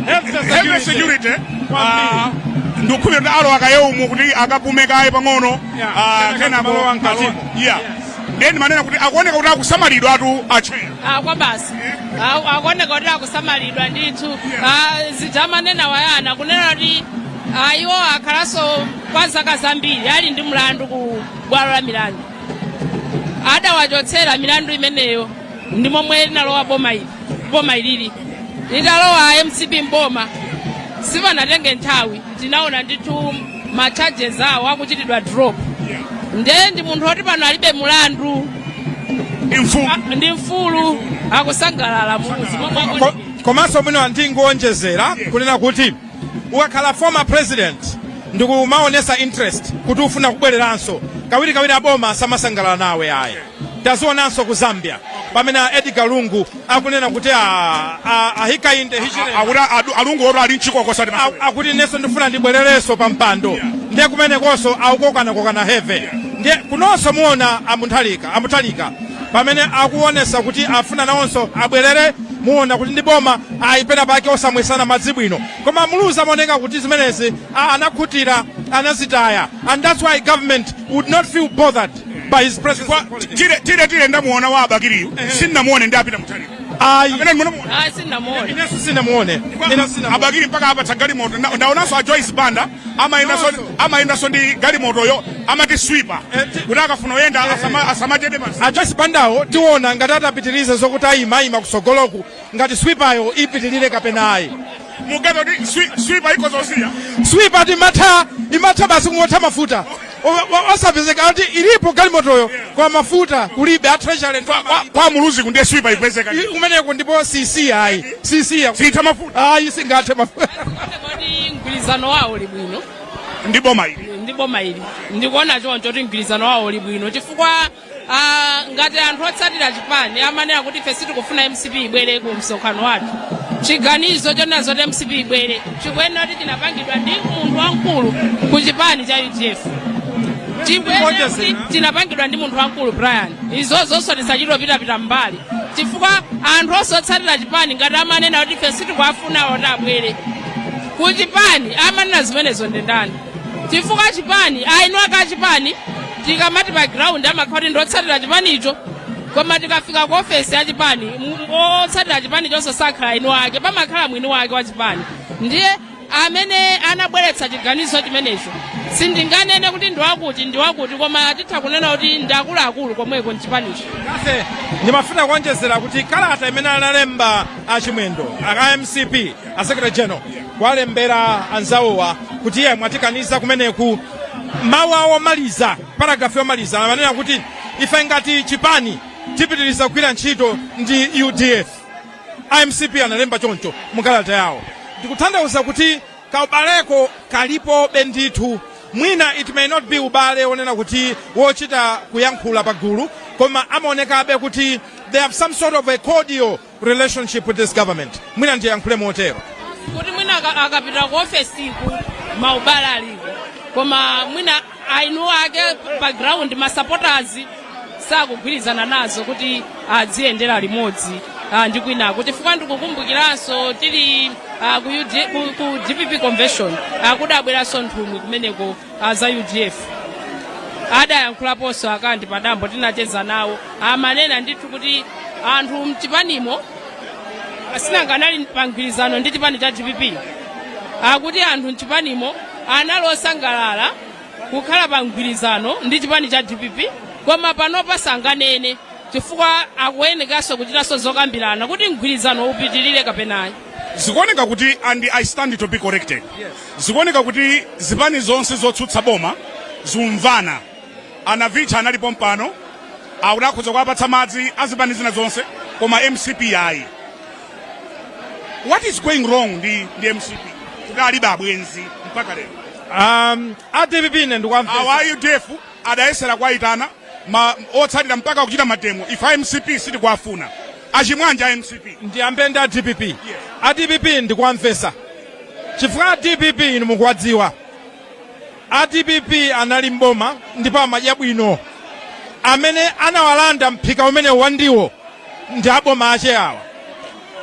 Heavy Heavy security. security. Kwambiri. Ndikukhulupirira kuti alowa kaye umu kuti akapume kaye pang'ono. Kenako Kenako malowa mkatimo. Yeah. Ndiye ndimanena kuti akuoneka kuti akusamalidwa atu acheya. Ah, kwa basi. Ah, akuoneka kuti akusamalidwa ndithu. Ah, zija amanena wayana kunena kuti ah, iwo akhalanso kwa zaka zambiri ali ndi mlandu ku bwalo la milandu, adawachotsera milandu imeneyo ndi momwe linalowa boma ili. Boma ilili litalowa MCP mboma, sipanatenge nthawi tinaona ndithu ma charges awo akuchitidwa drop. Ndiye ndi munthu woti pano alibe mulandu. Ndi mfulu. Ah, ndi mfulu, akusangalala Muluzi momwe Komanso mwina ndingonjezera kunena kuti ukakhala former president ndikumaonesa interest kuti ufuna kubwereranso, kawirikawiri aboma samasangalala nawe ayi. Tazionanso ku Zambia pamene a Edgar Lungu akunena kuti a Hakainde Hichilema Akuti alungu oto ali mchikoko sati masewera. Akuti inenso ndifuna ndibwererenso pa mpando, ndiye kumenekonso akukokanakokana heavy. Ndiye kunonso muona a Mutharika pamene akuonesa kuti afuna nawonso abwerere, muona kuti ndi boma ayi, pena pake osamwesana madzi bwino. Koma Muluzi amaoneka kuti zimenezi anakhutira, anazitaya, and that's why government would not feel bothered by his presence in politics. Tile ndamuona wa Abakiriyu, sindinamuone ndi apita Mutharika. Ayi. Amene munamuona? Ah, sindinamuone. Inenso sinamuone, ine sinamuone. Abakiri mpaka apatsa galimoto. Ndaonanso a Joyce Banda amayendanso Nonso. amayendanso ndi galimotoyo, amati sweeper, kuti akafuna kuyenda asamachede pansi. A Joyce Bandawo tiona ngati atapitirize zokuti ayima kusogoloku, ngati sweeperyo ipitirire kapena ayi. Mugaza kuti sweeper ikozosiya. Sweeper ti imatha basi kungotha mafuta. Osapezeka kuti ilipo galimotoyo kwa mafuta kulibe, a Treasury. Kwa Muluzi kundiye sweeper ipezeka. Kumeneko ndipo sisi ayi, sisiya. Sitha mafuta. Ayi, singathe mafuta. Kodi mgwirizano wawo uli bwino ndi boma ili? Ndi boma ili, ndikuona choncho kuti mgwirizano wawo uli bwino, chifukwa ngati anthu otsatira chipani amanena kuti ife sitikufuna MCP ibwere ku msonkhano wathu, chiganizo chonena zoti MCP ibwere chikuyenera kuti chinapangidwa ndi munthu wamkulu ku chipani cha UDF, chikuyenera kuti chinapangidwa ndi munthu wamkulu Brian. Izo zonso tisachitopitapita mbali, chifukwa anthu osatsatira chipani ngati amanena kuti ife sitikuwafuna oti abwere ku chipani, amanena zimenezo ndi ndani? Chifukwa chipani, ainu aka chipani, tikamati pa ground amakhala kuti ndotsatira chipanicho, koma tikafika ku ofesi ya chipani, otsatira chipani chonse sakhala inu ake, pamakhala mwini wake wa chipani. Ndiye amene anabweretsa chiganizo chimenecho sindinganene kuti ndiwakuti ndiwakuti, koma titha kunena kuti ndi akuluakulu komweko mchipanicho. Kase ndimafuna kuonjezera kuti kalata imene analemba achimwendo aka MCP a secretary general kuwalembera anzawowa kuti iye mwatikaniza kumeneku, mawu awo omaliza, paragraph yomaliza, amanena kuti ife ngati chipani tipitiriza kugwira ntchito ndi UDF. IMCP analemba choncho mukalata yawo. Ndikutanthauza kuti kaubaleko kalipobe ndithu. Mwina it may not be ubale wonena kuti wochita kuyankhula pagulu, koma amaonekabe kuti they have some sort of a cordial relationship with this government, mwina ndiyankhule motero. Kuti mwina akapita ku ofesiku maubale aliko, koma mwina ainu ake pa ground, ma supporters, sakugwirizana nazo kuti adziyendera limodzi ndi kwinako, chifukwa ndikukumbukiranso tili ku DPP convention, kudabweranso nthumwi kumeneko za UDF, adayankhulaponso akandi padambo, tinacheza nawo, amanena ndithu kuti anthu mchipanimo sinanga anali pa mgwirizano ndi chipani cha DPP, akuti anthu mchipanimo anali osangalala kukhala pa mgwirizano ndi chipani cha DPP, koma panopa sanganene chifukwa akuyenekanso kuchitanso zokambirana kuti mgwirizano upitirire kapenayi. Zikuoneka kuti, and I stand to be corrected, zikuoneka kuti zipani zonse zotsutsa boma zumvana. Anavicha analipo mpano, akuti akhoza kuwapatsa madzi azipani zina zonse, koma MCP ayi. What is going wrong ndi MCP kuti alibe abwenzi mpaka lero? A DPP ine ndikuwamvetsa. Awa UDF adayesera kuwayitana ma otsatira mpaka kuchita ma demo, ife a MCP sitikuwafuna achimwanja a MCP. Ndiyambe ndi a DPP. A DPP ndikuwamvetsa, chifukwa a DPP inu mukuwadziwa, a DPP anali mboma ndipo amadya bwino. Amene anawalanda mphika umenewu wa ndiwo ndi aboma ache awa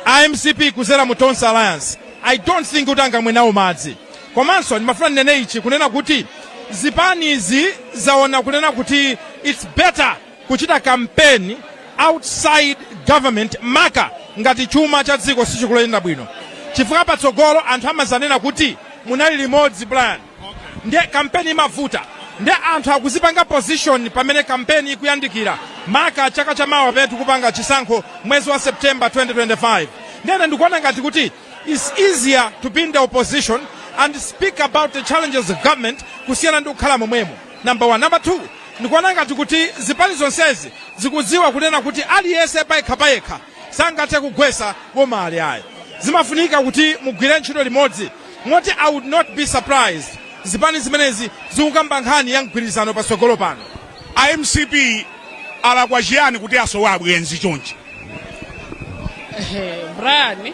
a MCP kuzera mu Tonse Alliance. I don't think kuti angamwe nawo madzi. Komanso ndimafuna ndinene ichi, kunena kuti zipanizi zaona kunena kuti it's better kuchita campaign outside government, maka ngati chuma cha dziko sichikuyenda bwino, chifukwa patsogolo anthu amazanena kuti munali limodzi, Brian. Ndiye kampeni imavuta, ndiye anthu akuzipanga position pamene kampeni ikuyandikira, maka chaka chamawa pamene tikupanga chisankho mwezi wa September 2025. Ndiyene ndikuona ngati kuti it's easier to be in the opposition and speak about the challenges of government kusiyana ndi kukhala momwemo, number one. Number two, ndikuona ngati kuti zipani zonsezi zikudziwa kunena kuti aliyense payekha payekha sangathe kugwesa boma ali ayi. Zimafunika kuti mugwire ntchito limodzi, moti I would not be surprised zipani zimenezi zikukamba nkhani ya mgwirizano patsogolo pano. A MCP alakwa chiyani kuti asowa abwenzi chonchi? Brian,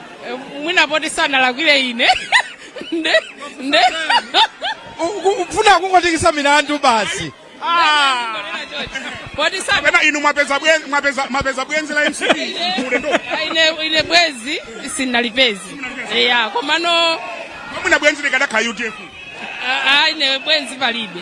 mwina poti sanalakwire ine nde Ufuna kungotikisa milandu basi. Poti sana Kapena inu mwapeza bwenzi la MCP ulendo? Ine bwezi sinalipezi ya, komano Mwina bwenzi likadakhala UDF. Ine bwenzi palibe,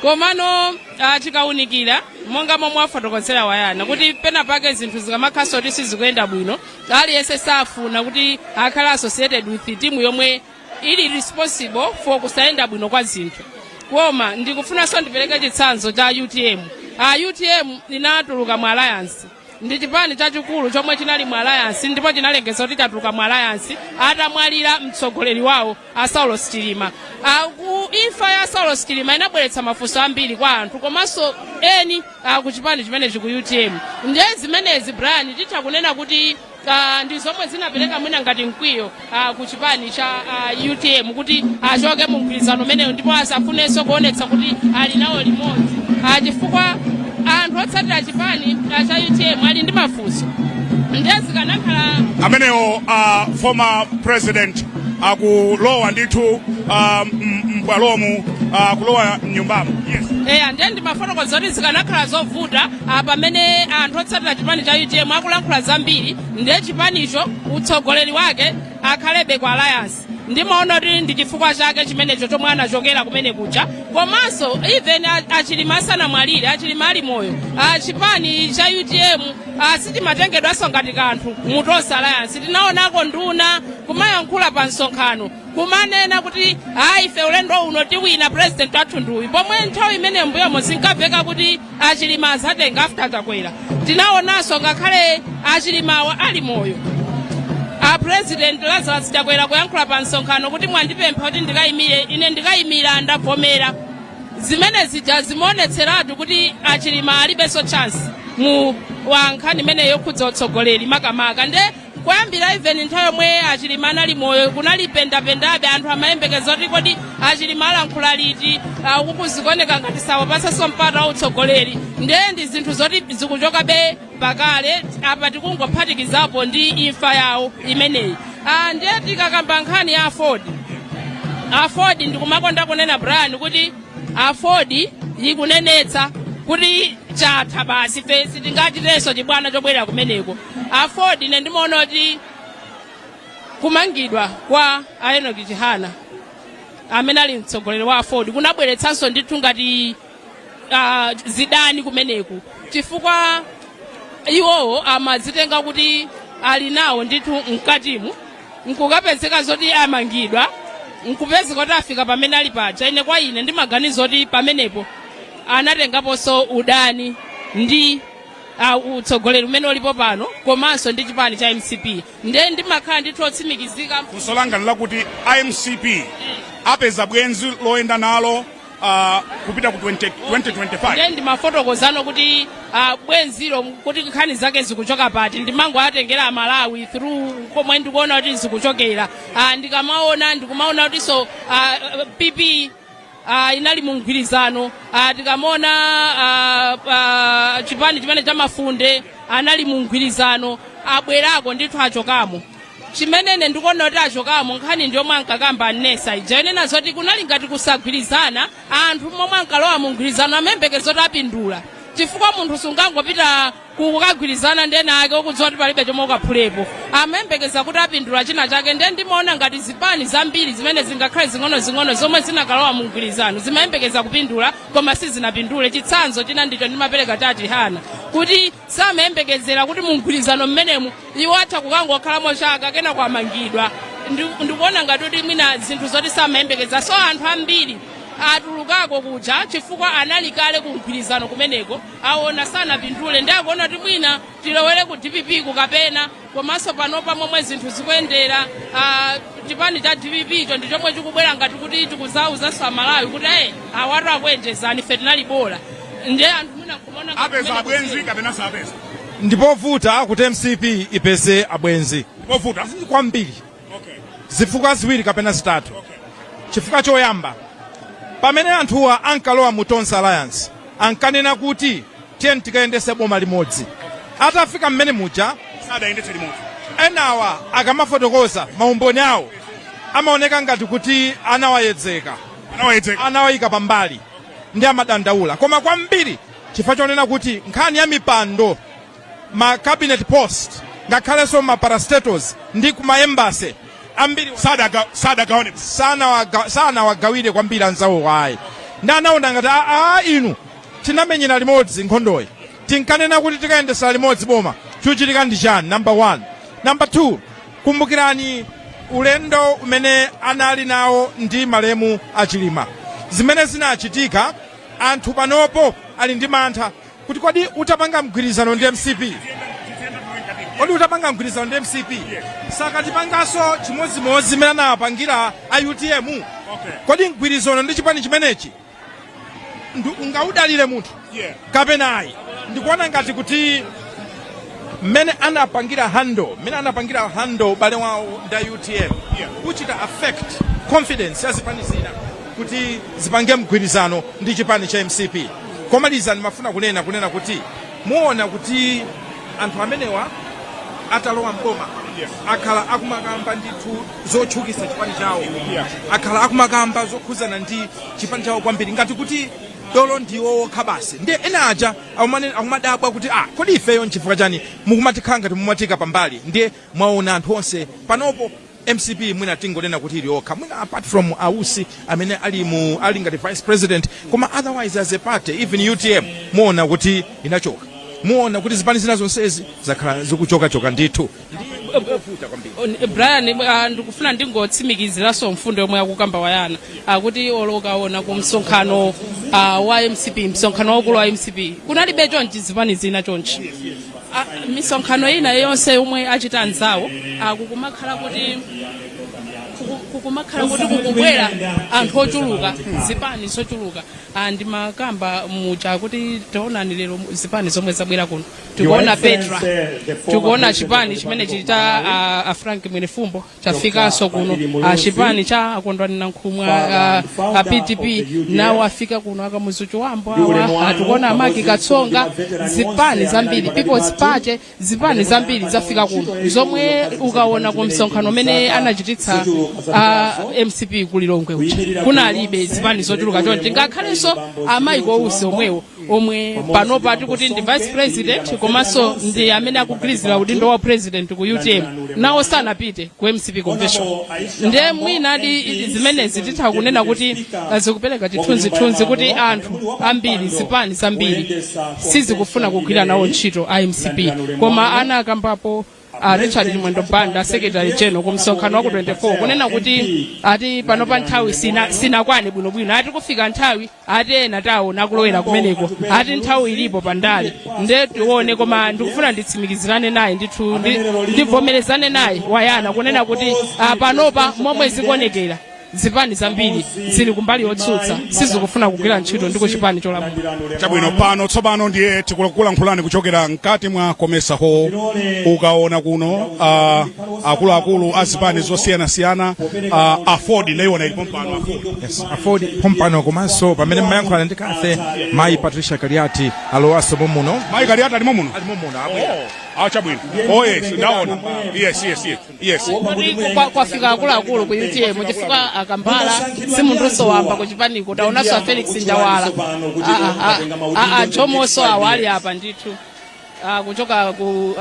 komano tikaunikira monga momwe afotokozera wayana kuti pena pake zinthu zikamakhaso kuti sizikuyenda bwino, aliyense safuna kuti akhale associated with timu yomwe ili responsible for kusayenda bwino kwa zinthu. Koma ndikufunanso ndipereke chitsanzo cha UTM. UTM inatuluka mu alliance, ndi chipani chachikulu chomwe chinali mu alliance, ndipo chinalengeza kuti chatuluka mu alliance atamwalira mtsogoleri wawo a Saulos Chilima. Imfa ya Saulos Chilima inabweretsa mafunso ambiri kwa anthu komanso eni ku chipani chimenechi, ku UTM. Ndiye zimenezi, Brian, titha kunena kuti ndi zomwe zinapereka mwina ngati mkwiyo ku chipani cha UTM kuti achoke mu mgwirizano umenewu ndipo asafunenso kuonetsa kuti ali nawo limodzi, chifukwa anthu otsatira chipani cha UTM ali ndi mafunso. Ndiye zikanakhala Amenewo former president akulowa ndithu m'bwalomu, kulowa mnyumbamo, yes. Eya, ndiye ndimafotokoza kuti zikanakhala zovuta pamene anthu otsatira chipani cha UTM akulankhula zambiri, ndiye chipanicho utsogoleri wake akhalebe ku alliance. Ndimaona kuti ndi chifukwa chake chimenecho chomwe anachokera kumene kuja. Komanso even aChilima asanamwalire, aChilima ali moyo, chipani cha UTM sichimatengedwanso ngati kanthu mu Tonse Alliance. Tinaonako nduna kumayankhula pa msonkhano kumanena kuti, "Hayi, ife ulendo uno tiwina, president wathu ndiuyu," pomwe nthawi imene mbuyomo zinkamveka kuti aChilima azatenga after Chakwera. Tinaonanso ngakhale aChilimawa ali moyo, a President Lazarus Chakwera kuyankhula pa msonkhano kuti, "Mwandipempha kuti ndikayimire, ine ndikayimira, ndavomera." Zimene zija zimaonetseratu kuti aChilima alibenso chance mu wa nkhani imene yokhudza utsogoleri makamaka. Nde kuyambira even nthawi yomwe aChilima anali moyo kunali pendapendabe, anthu amayembekeza kuti kodi aChilima alankhula liti, uku zikuoneka ngati sawapasanso mpata wa utsogoleri. Ndiye ndi zinthu zoti zikuchokabe pakale, apa tikungophatikizapo ndi imfa yawo imeneyi. Ndiye tikakamba nkhani ya AFORD, AFORD ndikumakonda kunena, Brian, kuti AFORD ikunenetsa kuti chatha basi, fe sitingachitenso chibwana chobwerera kumeneko. AFORD, ine ndimaona kuti kumangidwa kwa a Enoch Chihana amene ali mtsogoleri wa AFORD kunabweretsanso ndithu ngati zidani kumeneku, chifukwa iwowo amazitenga kuti ali nawo ndithu mkatimu, nkukapezeka zoti amangidwa, nkupezeka kuti afika pamene ali paja. Ine kwa ine ndimaganiza kuti pamenepo anatengaponso udani ndi utsogoleri umene ulipo pano komanso ndi chipani cha MCP. Ndiye ndimakhala ndithu otsimikizika. Funso langa lakuti iMCP apeza bwenzi loyenda nalo kupita ku 20 2025? Ndiye ndimafotokozano kuti bwenzilo kuti nkhani zake zikuchoka pati, ndimangoatengera Amalawi through komwe ndikuona kuti zikuchokera. Ndikamaona, ndikumaona kuti so PP inali mu mgwirizano. Tikamaona chipani chimene cha Mafunde anali mu mgwirizano, abwerako ndithu achokamo. Chimene ndikuona kuti achokamo, nkhani ndi yomwe ankakamba anesa ija yonena zoti kunali ngati kusagwirizana. Anthu momwe ankalowa mu mgwirizano amayembekeza kuti apindula. Chifukwa munthu sungangopita kukagwirizana ndi ena ake ukudziwa kuti palibe chomwe ukaphulepo. Amayembekeza kuti apindula china chake. Ndiye ndimaona ngati zipani zambiri zimene zingakhale zing'onozing'ono zomwe zinakalowa mu mgwirizano zimayembekeza kupindula, koma sizinapindule. Chitsanzo china ndicho ndimapereka cha Chihana, kuti samayembekezera kuti mu mgwirizano mmenemu iwo atha kukangokhalamo chaka kena kwamangidwa. Ndikuona ngati kuti mwina zinthu zoti samayembekeza. So anthu ambiri atulukako kuja chifukwa anali kale ku mgwirizano kumeneko, aona sanapindule, ndi akuona kuti mwina tilowere ku DPP kukapena. Komanso panopa momwe zinthu zikuyendera, chipani cha DPP icho ndi chomwe chikubwera ngati kuti chikuzauzanso Amalawi kuti awatu akuyenjezani, ife tinali bola. Ndiye anthu mwina nkumaona ngati Apeza kumene abwenzi kusiyana. kapena sapeza? Ndipovuta kuti MCP ipeze abwenzi. Povuta. Kwambiri. Zifukwa ziwiri kapena zitatu. Chifukwa choyamba, pamene anthuwa ankalowa mu Tonse Alliance, ankanena kuti tiyeni tikayendese boma limodzi. Atafika mmene muja, sadayendetse limodzi. Enawa akamafotokoza maumboni awo amaoneka ngati kuti anawayedzeka, anawayedzeka, anawayika pambali, ndi amadandaula. Koma kwambiri chifukwa chonena kuti nkhani ya mipando, ma cabinet post, ngakhalenso ma parastatals ndi kuma embassy, ambiri sadagawane. Sanawagawire kwambiri anzawo ayi. Ndi anaona ngati aa, inu tinamenyera limodzi nkhondoyi, tinkanena kuti tikayendesera limodzi boma, chochitika ndi chani? Number one. Number two, kumbukirani ulendo umene anali nawo ndi malemu Achilima, zimene zinachitika. Anthu panopo ali ndi mantha kuti kodi utapanga mgwirizano ndi MCP, kodi utapanga mgwirizano ndi MCP sakatipanganso chimodzimodzi zimene anawapangira a UTM? Kodi mgwirizano ndi chipani chimenechi ungaudalire munthu kapena ayi? Ndikuona ngati kuti mmene anapangira handle ubale wawo ndi UTM uchita affect confidence ya zipani zina kuti zipange mgwirizano ndi chipani cha MCP. Komaliza, ndimafuna kunena kuti muona kuti anthu amenewa atalowa mboma akhala akumakamba ndithu zotchukisa chipani chawo, akhala akumakamba zokhuzana ndi chipani chawo kwambiri, ngati kuti dolo ndiwo wokha basi. Ndiye ena aja akumadabwa kuti ah, kodi ifeyo nchifukwa chani mukumatikhala ngati mumatika pambali? Ndiye mwaona anthu onse panopo MCP mwina tingonena kuti ili yokha, mwina apart from Ausi amene ali ngati vice president, koma otherwise as a party, even UTM muona kuti inachoka, muona kuti zipani zina zonsezi zakhala zikuchokachoka ndithu. Ndipovuta kwambiri. Brian, ndikufuna ndingotsimikiziranso mfundo yomwe akukamba Wayana, akuti olokaona ku msonkhano wa MCP, msonkhano waukulu wa MCP, kunalibe chonchi zipani zina chonchi. Misonkhano ina yonse yomwe achita anzawo, kukumakhala kuti kukubwera anthu ochuluka, zipani zochuluka. Ndimakamba muja kuti taonani lero zipani zomwe zabwera kuno. Tikuona Petra, tikuona chipani chimene cha a Frank Mwenefumbo chafikanso kuno, chipani cha Akondwani Nankhumwa, a PDP nawo afika kuno, Akamuzu Chiwambo awa, atikuona Amaki Katsonga, zipani zambiri, People's Party, zipani zambiri zafika kuno, zomwe ukaona ku msonkhano umene anachititsa MCP ku Lilongwe uja kunalibe zipani zochuluka chonchi. Ngakhalenso a Michael Usi omwewo, omwe panopa tikuti ndi vice president komanso ndi amene akugwirizira udindo wa president ku UTM, nawo sanapite ku MCP convention. Ndiye mwinadi zimenezi titha kunena kuti zikupereka chithunzithunzi kuti anthu ambiri, zipani zambiri sizikufuna kugwira nawo ntchito a MCP. Koma ana akambapo Richard Chimwendo Banda, secretary general, ku msonkhano wa ku 24, kunena kuti ati panopa nthawi sinakwane bwinobwino, ati kufika nthawi, ati ena taona akulowera kumeneko, ati nthawi ilipo pandale, nde tione. Koma ndikufuna nditsimikizirane naye ndithu, ndivomerezane naye Wayana kunena kuti panopa momwe zikuonekera, zipani zambiri zili kumbali yotsutsa, sizikufuna kugwira ntchito ndi kuchipani cholamula. Chabwino, pano tsopano ndiye tikulankhulani kuchokera mkati mwa Comesa Hall. Ukaona kuno akuluakulu a zipani zosiyanasiyana, AFORD ndaiona ilipo mpano, AFORD. Yes, AFORD pompano. Komanso pamene mmayankhulana ndi Kathe, mayi Patricia Kaliati alowaso momuno. Mayi Kaliati alimo muno? Alimo muno, abwera. Ah, chabwino. Oh yes, ndaona. Yes. Kuti kwafika akuluakulu ku UTM, chifukwa akambala si munthu wamba kuchipaniko. Taonanso a Felix Njawala, a Jomoso awo ali apa ndithu. Kuchoka ku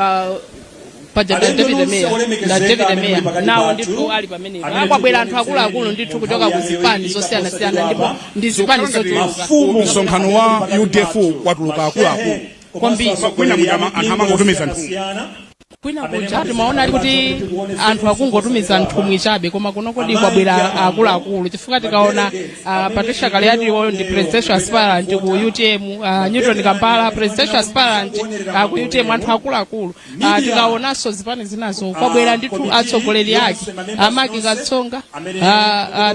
paja David Meya na David Meya nawo ndithu ali pamenepo. Akwabwera anthu akuluakulu ndithu kuchoka ku zipani zosiyanasiyana, ndipo ndi zipani zochuluka. Msonkhano wa UDF kwatuluka akuluakulu kwambiri. Kwina muja anthu amangotumiza nthumwi. Kwina kuja timaona kuti anthu akungotumiza nthumwi chabe, koma kuno kodi kwabwera akuluakulu, chifukwa tikaona Patricia Kaliati ndi presidential aspirant ku UTM, Newton Kambala presidential aspirant ku UTM, anthu akuluakulu. Tikaonanso zipani zinazo kwabwera ndithu atsogoleri ake, amaki Katsonga,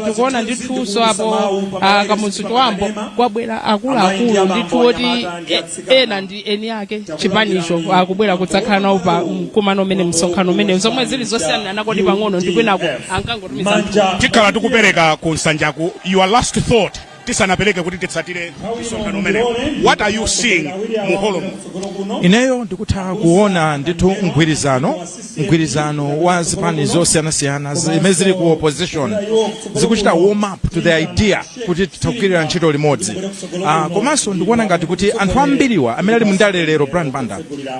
tikuona ndithunso apo Kamuzu Chibambo. Kwabwera akuluakulu ndithu oti ena ndi eni ake chipanicho, akubwera kudzakhala nawo pa mkumano umene, msonkhano umene, zomwe zili zosiyana kodi pang'ono ndi kwinako ankangotumiza nthumwi. Tikhala tikupereka ku Nsanjaku. Your last thought tisanapereke kuti titsatire msonkhano umene, what are you seeing mu holomo? Ineyo ndikutha kuona ndithu mgwirizano wa zipani zosiyanasiyana zimene zili ku opposition zikuchita warm up to the idea kuti titha ntchito limodzi. Komanso ndikuona ngati kuti anthu ambiriwa amene ali mundale lero, Brian Banda,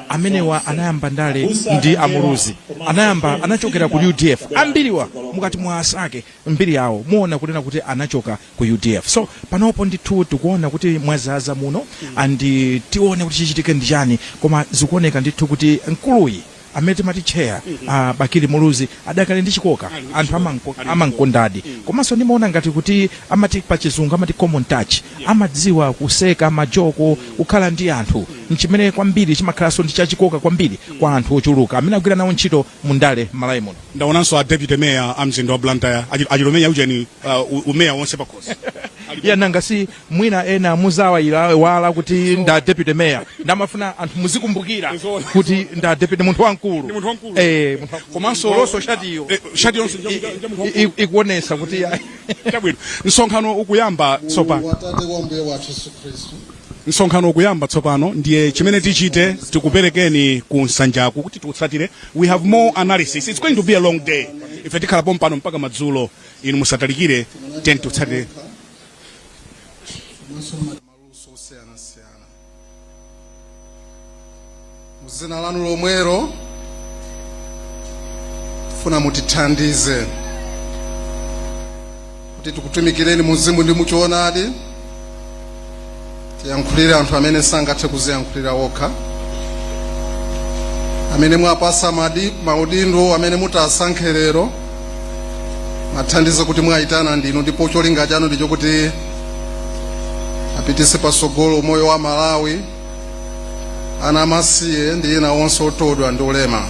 amenewa anayamba ndale ndi Amuluzi, anayamba anachokera ku UDF. Ambiriwa mukati mwasake mbiri yawo muona kunena kuti anachoka ku UDF. So panopo ndithu tikuona kuti mwazaza muno, and tione kuti chichitike ndi chani, koma zikuoneka ndithu kuti mkuluyi amene timati chair, Bakili Muluzi, adakali ndi chikoka, anthu amankondadi. Komanso ndimaona ngati kuti amati pa Chizungu amati common touch, amadziwa kuseka majoko, kukhala ndi anthu, nchimene kwambiri chimakhalanso ndi chachikoka kwambiri kwa anthu ochuluka amene agwira nawo ntchito mundale m'Malawi muno. Ndaonanso a deputy mayor a mzinda wa Blantyre, achilomenya ucheni, umeya wonse pakhosi. Ya, nanga si mwina ena muzawaiwala kuti nda deputy mayor, ndamafuna anthu muzikumbukira kuti nda deputy, munthu wamkulu. Ndi munthu wamkulu. Eh, munthu wamkulu. Komanso Kolonso shatiyo shati yonse nja munthu wamkulu. Ikuonesa kuti Chabwino, msonkhano ukuyamba tsopano. Watate wa Mbuye wathu Yesu Khristu. Msonkhano ukuyamba tsopano, ndiye chimene tichite, tikuperekeni ku Nsanjaku kuti tiutsatire. We have more analysis. It's going to be a long day. Ife tikhala pompano mpaka madzulo, inu musatalikire, tiyeni tiutsatire. Komanso maluso osiyanasiyana, muzina lanu lomwero tifuna mutithandize kuti tikutumikireni muzimu ndi muchoonadi, tiyankhulire anthu amene sangathe kuziyankhulira okha, amene mwapasa maudindo, amene mutasankhe lero, mathandize kuti mwayitana ndinu, ndipo cholinga chanu ndichokuti apitise pasogolo moyo wa Malawi, ana amasiye ndi ena onse otodwa ndi olema.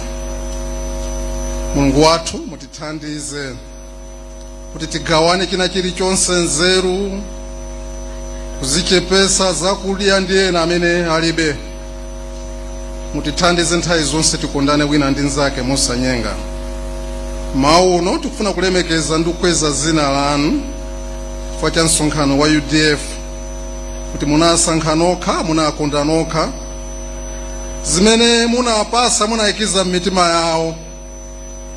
Mulungu wathu, mutithandize kuti tigawane china chilichonse, nzeru, kuzichepesa, zakudya ndi ena amene alibe. Mutithandize nthawi zonse tikondane wina ndi nzake mosanyenga. Mawu uno tikufuna kulemekeza ndi kukweza zina lanu chifukwa cha msonkhano wa UDF, kuti munasankha nokha, munakonda nokha, zimene munapasa munayikiza m'mitima yawo.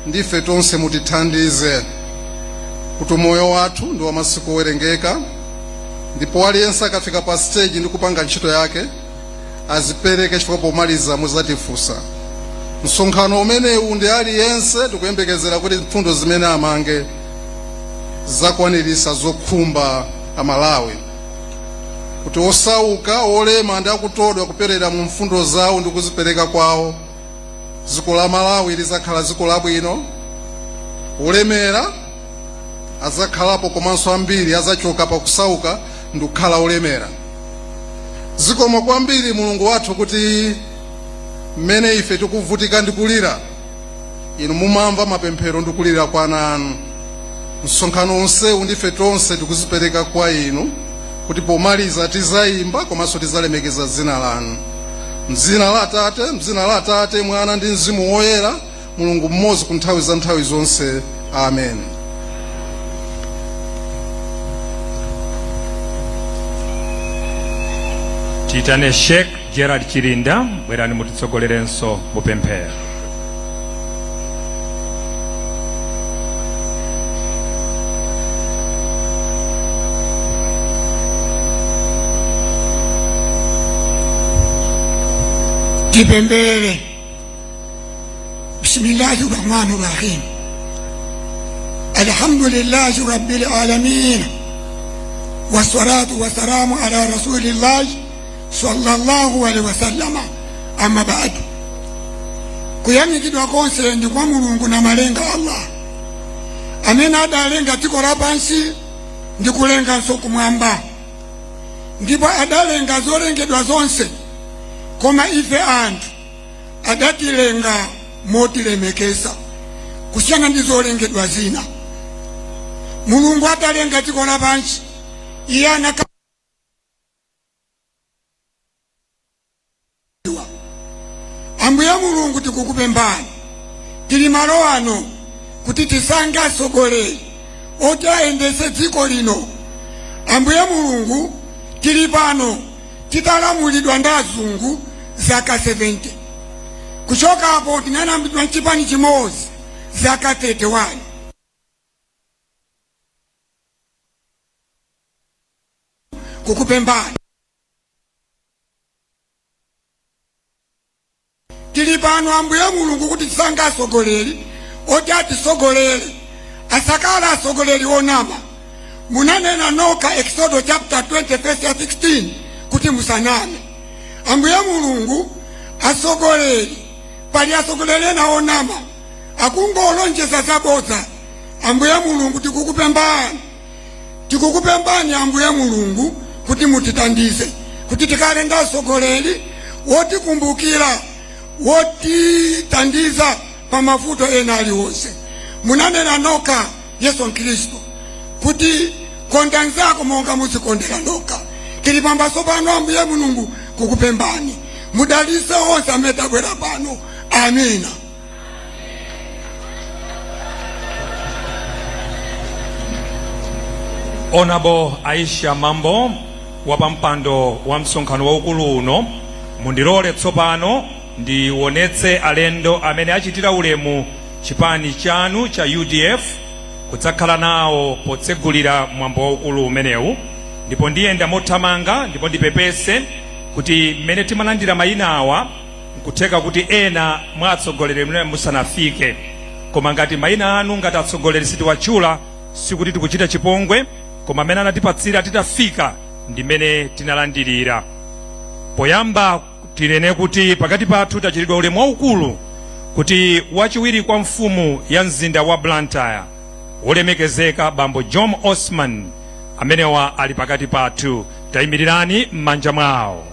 Ndife tonse, mutithandize kuti moyo wathu ndi wa masiku owerengeka, ndipo aliyense akafika pa stage ndi kupanga ntchito yake azipereke, chifukwa pomaliza muzatifunsa. Msonkhano umenewu ndi aliyense tikuyembekezera kuti mfundo zimene amange zakwanirisa zokhumba Amalawi, kuti osauka, olema ndi akutodwa kuperera mu mfundo zawo ndi kuzipereka kwawo, dziko la Malawi lizakhala dziko labwino, olemera azakhalapo, komanso ambiri azachoka pakusauka ndi kukhala olemera. Zikomo kwambiri Mulungu wathu kuti mmene ife tikuvutika ndi kulira, inu mumamva mapemphero ndi kulira kwa ana anu. Msonkhano onsewu ndife tonse tikuzipereka kwa inu, kuti pomaliza tizayimba komanso tizalemekeza dzina lanu. Mdzina la Atate, mdzina la Atate, Mwana ndi Mzimu Woyera, Mulungu mmodzi ku nthawi za nthawi zonse, amen. Titane Sheikh Gerald Chilinda, bwerani mutitsogolerenso mupemphero. Tipemphere. Bismillahi rahmani rahim. Alhamdulillahi rabbil alamin wassalatu wassalamu ala rasulillahi sallallahu alaihi wasallama, amma ba'du. Kuyamikidwa konse ndi kwa Mulungu Namalenga Allah, amene adalenga dziko lapansi ndi kulenganso kumwamba, ndipo adalenga zolengedwa zonse, koma ife anthu adatilenga motilemekeza kusiyana ndi zolengedwa zina. Mulungu atalenga dziko lapansi, iye anaka Ambuye Mulungu, tikukupemphani, tili malo ano kuti tisankhe atsogoleri oti ayendetse dziko lino. Ambuye Mulungu, tili pano titalamulidwa ndi azungu zaka 70. Kuchoka apo tinalamulidwa mchipani chimodzi zaka 31. Kukupemphani, tili pano Ambuye Mulungu kuti tisankhe atsogoleri oti atitsogolere, asakhala atsogoleri onama. Munanena nokha Exodo chapter 20 verse ya 16 kuti musaname. Ambuye Mulungu, atsogoleri, pali atsogoleri ena onama, akungolonjeza zabodza. Ambuye Mulungu, tikukupemphani, tikukupemphani Ambuye Mulungu kuti mutithandize kuti tikhale ndi atsogoleri wotikumbukira, wotithandiza pa mavuto ena aliwonse. Munanena nokha Yesu Khristu kuti konda nzako monga muzikondera nokha. Tili pamaso pano Ambuye Mulungu kukupemphani, mudalitse onse amene tabwera pano. Amina. Honorable Aisha Mambo, wapampando wa msonkhano waukulu uno, mundilole tsopano ndionetse alendo amene achitira ulemu chipani chanu cha UDF kudzakhala nawo potsegulira mwambo waukulu umenewu. Ndipo ndiyenda mothamanga, ndipo ndipepese kuti mmene timalandira mayina awa, nkutheka kuti ena mwa atsogoleri mene musanafike. Koma ngati mayina anu ngati atsogoleri sitiwatchula, sikuti tikuchita chipongwe, koma amene anatipatsira titafika ndimene tinalandirira. Poyamba tinene kuti pakati pathu tachitidwa ulemu waukulu kuti wachiwiri kwa mfumu ya mzinda wa Blantyre, wolemekezeka bambo Jomo Osman, amenewa ali pakati pathu. Tayimirirani m'manja mwawo.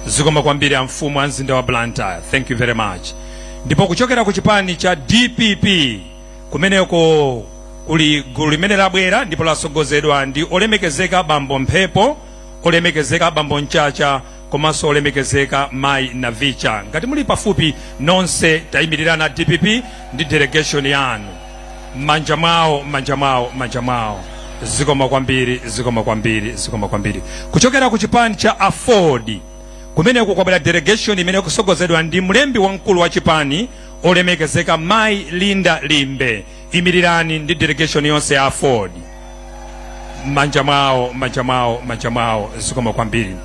Zikomo kwambiri amfumu a mzinda wa Blantyre, thank you very much. Ndipo kuchokera ku chipani cha DPP, kumeneko kuli gulu limene labwera ndipo lasogozedwa ndi olemekezeka bambo Mphepo, olemekezeka bambo Mchacha komanso olemekezeka mayi Navicha. Ngati muli pafupi nonse, tayimirirana DPP ndi delegation yanu, m'manja mwawo, m'manja mwawo, m'manja mwawo. Zikomo kwambiri, zikomo kwambiri, zikomo kwambiri. Kuchokera ku chipani cha AFORD, kumeneko kwabwera delegation imene ikusogozedwa ndi mlembi wamkulu wa chipani, olemekezeka mayi Linda Limbe. Imirirani ndi delegation yonse ya AFORD, m'manja mwawo, m'manja mwawo, m'manja mwawo. Zikomo kwambiri.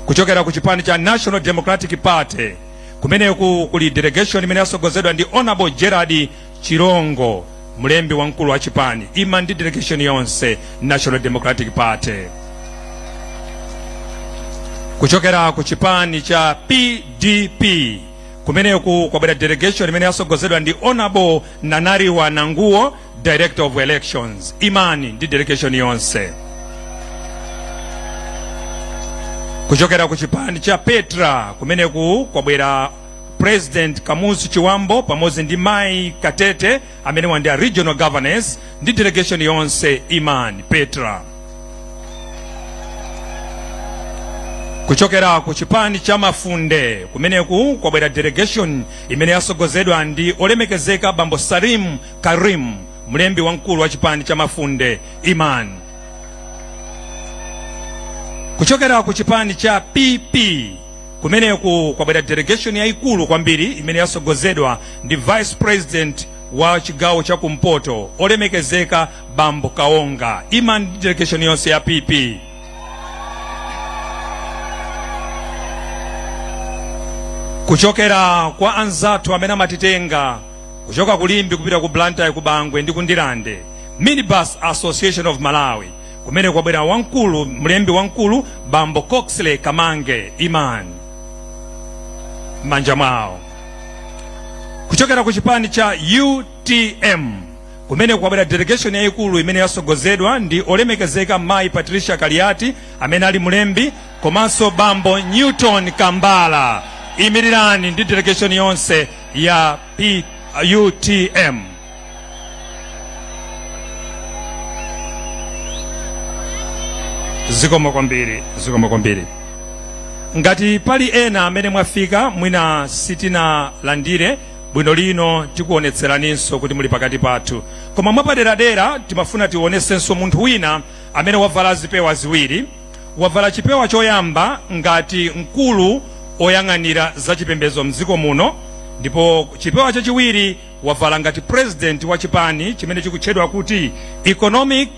Kuchokera ku chipani cha National Democratic Party, kumeneku kuli delegation imene yasogozedwa ndi Honorable Gerald Chilongo, mlembi wamkulu wa chipani. Ima ndi delegation yonse, National Democratic Party. Kuchokera ku chipani cha PDP, kumeneku kwabwera delegation imene yasogozedwa ndi Honorable Nanariwa Nanguwo, Director of Elections. Imani ndi delegation yonse. Kuchokera ku chipani cha Petra, kumeneku kwabwera President Kamuzu Chiwambo pamodzi ndi Mai Katete, amene ndi a regional governors, ndi delegation yonse. Imani, Petra. Kuchokera ku chipani cha Mafunde, kumeneku kwabwera delegation imene yasogozedwa ndi olemekezeka bambo Sarim Karim, mlembi wamkulu wa chipani cha Mafunde. Imani. Kuchokera ku chipani cha PP kumeneku kwabwera delegation yayikulu kwambiri imene yasogozedwa ndi vice president wa chigawo cha kumpoto olemekezeka bambo Kaonga. Imani ndi delegation yonse ya PP. Kuchokera kwa anzathu amene amatitenga kuchoka ku Limbe kupita ku Blantyre, ku Bangwe ndi ku Ndirande, Minibus Association of Malawi, kumene kwabwera wamkulu, mlembi wamkulu bambo Coxley Kamange. Imani m'manja mwawo. Kuchokera ku chipani cha UTM kumene kwabwera delegation yayikulu imene yasogozedwa ndi olemekezeka mayi Patricia Kaliati amene ali mlembi, komanso bambo Newton Kambala. Imirirani ndi delegation yonse ya UTM. Zikomo kwambiri, zikomo kwambiri. Ngati pali ena amene mwafika mwina sitinalandire bwino lino, tikuonetseraninso kuti muli pakati pathu. Koma mwapaderadera timafuna tionesenso munthu wina amene wavala zipewa ziwiri. Wavala chipewa choyamba ngati mkulu oyang'anira zachipembedzo mdziko muno, ndipo chipewa chachiwiri wavala ngati president wa chipani chimene chikutchedwa kuti Economic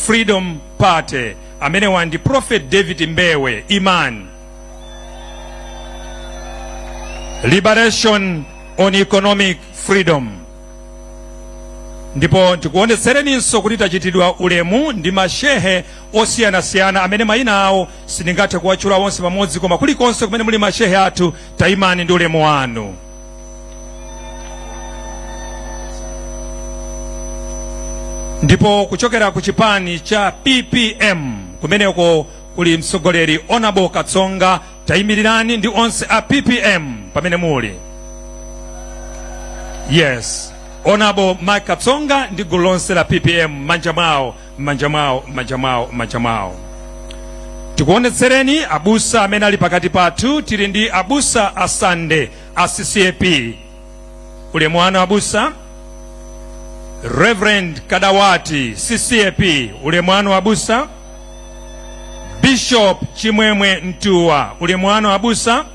Freedom Party. Amenewa ndi Prophet David Mbewe. Imani. Liberation on Economic Freedom. Ndipo ndikuonetsereninso kuti tachitidwa ulemu ndi mashehe osiyanasiyana amene mayina awo sindingathe kuwatchula onse pamodzi, koma kulikonse kumene muli mashehe athu, tayimani ndi ulemu wanu. Ndipo kuchokera ku chipani cha PPM kumeneko kuli mtsogoleri Honorable Katsonga. Tayimirirani ndi onse a PPM pamene muli. Yes, Honorable Mike Katsonga ndi gulu lonse la PPM, m'manja mwawo, m'manja mwawo, m'manja mwawo, m'manja mwawo. Tikuonetsereni abusa amene ali pakati pathu. Tili ndi abusa a Sande a CCAP, ulemu wanu abusa. Reverend Kadawati, CCAP, ulemu wanu abusa. Bishop Chimwemwe Mtuwa, ulemu wanu abusa.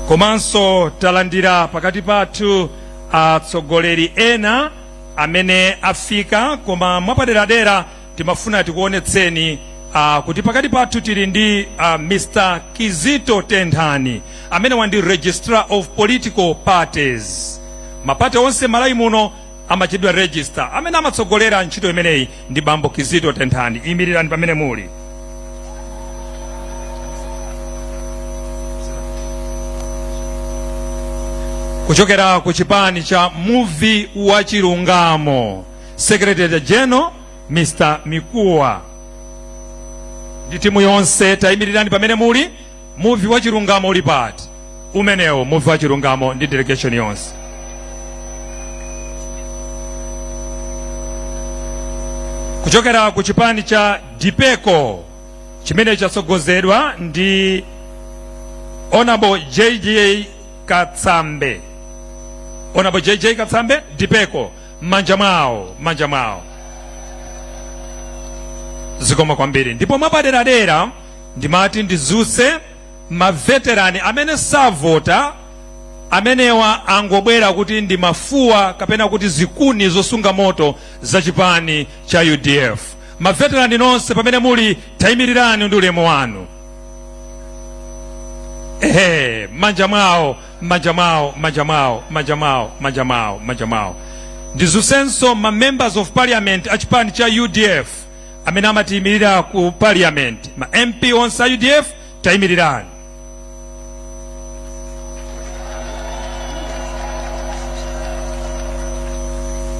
Komanso talandira pakati pathu atsogoleri ena amene afika, koma mwapaderadera timafuna tikuonetseni kuti pakati pathu tili ndi Mr Kizito Tenthani amene wandi registrar of political parties. Mapati onse Malawi muno amachitidwa register. Amene amatsogolera ntchito imeneyi ndi bambo Kizito Tenthani. Imirirani pamene muli. Kuchokera ku chipani cha Muvi wa Chilungamo, Secretary General Mr Mikuwa ndi timu yonse, tayimirirani pamene muli. Muvi wa Chilungamo uli pati umenewo? Muvi wa Chilungamo ndi delegation yonse. Kuchokera ku chipani cha Dipeko chimene chatsogozedwa ndi Honorable JJ Katsambe, Honorable JJ Katsambe, Dipeko, m'manja mwawo, m'manja mwawo. Zikomo kwambiri. Ndipo mwapaderadera ndimati ndizutse maveterani amene savota, amenewa angobwera kuti ndi mafuwa kapena kuti zikuni zosunga moto za chipani cha UDF. Maveterani nonse pamene muli, tayimirirani ndi ulemu wanu. Ehe, m'manja mwawo, m'manja mwawo, m'manja mwawo, m'manja mwawo, m'manja mwawo, m'manja mwawo. Ndizutsenso ma members of parliament a chipani cha UDF amene amatiyimirira ku parliament. Ma MP onse a UDF, tayimirirani.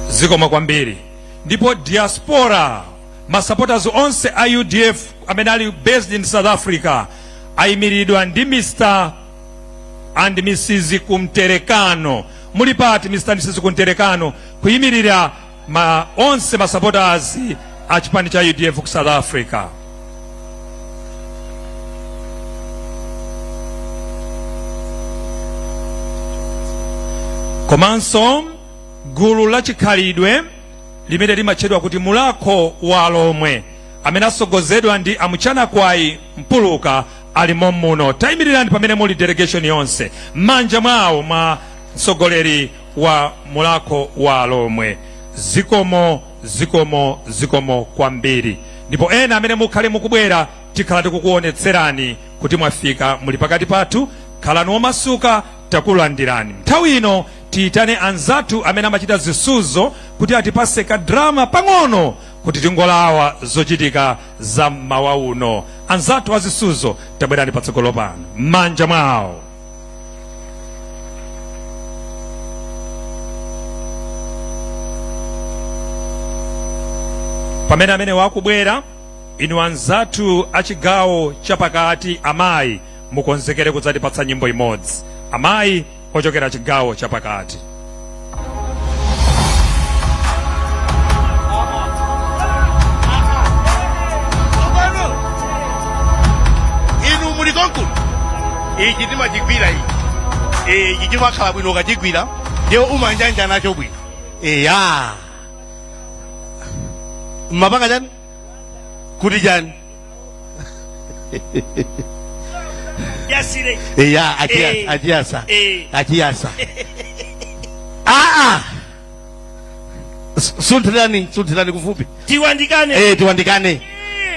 Zikomo kwambiri. Ndipo diaspora, ma supporters onse a UDF amene ali based in South Africa ayimiridwa ndi Mr and Mrs Kumterekano. Muli pati Mr and Mrs Kumterekano kuyimirira ma onse ma supporters a chipani cha UDF ku South Africa? Komanso gulu la chikhalidwe limene limatchedwa kuti Mulakho wa Alomwe, amene asogozedwa ndi Amuchanakwayi Mpuluka, ali mommuno. Tayimirirani pamene muli, delegation yonse, m'manja mwawo mwa mtsogoleri wa Mulakho wa Alomwe. Zikomo, zikomo, zikomo kwambiri. Ndipo ena amene mukhale mukubwera, tikhala tikukuonetserani kuti mwafika, muli pakati pathu. Khalani womasuka, takulandirani. Nthawi ino tiyitane anzathu amene amachita zisuzo kuti atipase kadrama pang'ono kuti tingolawa zochitika za mmawa uno. Anzathu azisuzo, tabwerani patsogolo pano, m'manja mwawo. Pamene amene wakubwera, inu anzathu achigawo chapakati, amayi, mukonzekere kudzatipatsa nyimbo imodzi, amayi ochokera chigawo chapakati. Tsopano inu muli konkuno, ichi timachigwira ichi, ichi chimakhala bwino ukachigwira, ndiye umanjanja nacho bwino. Eya, mmapanga chani kuti chani? Yasire. Eya, achiyasa. Achiyasa. Achiyasa. Aa, sunthirani, sunthirani kufupi. Tiwandikane. Eh, tiwandikane.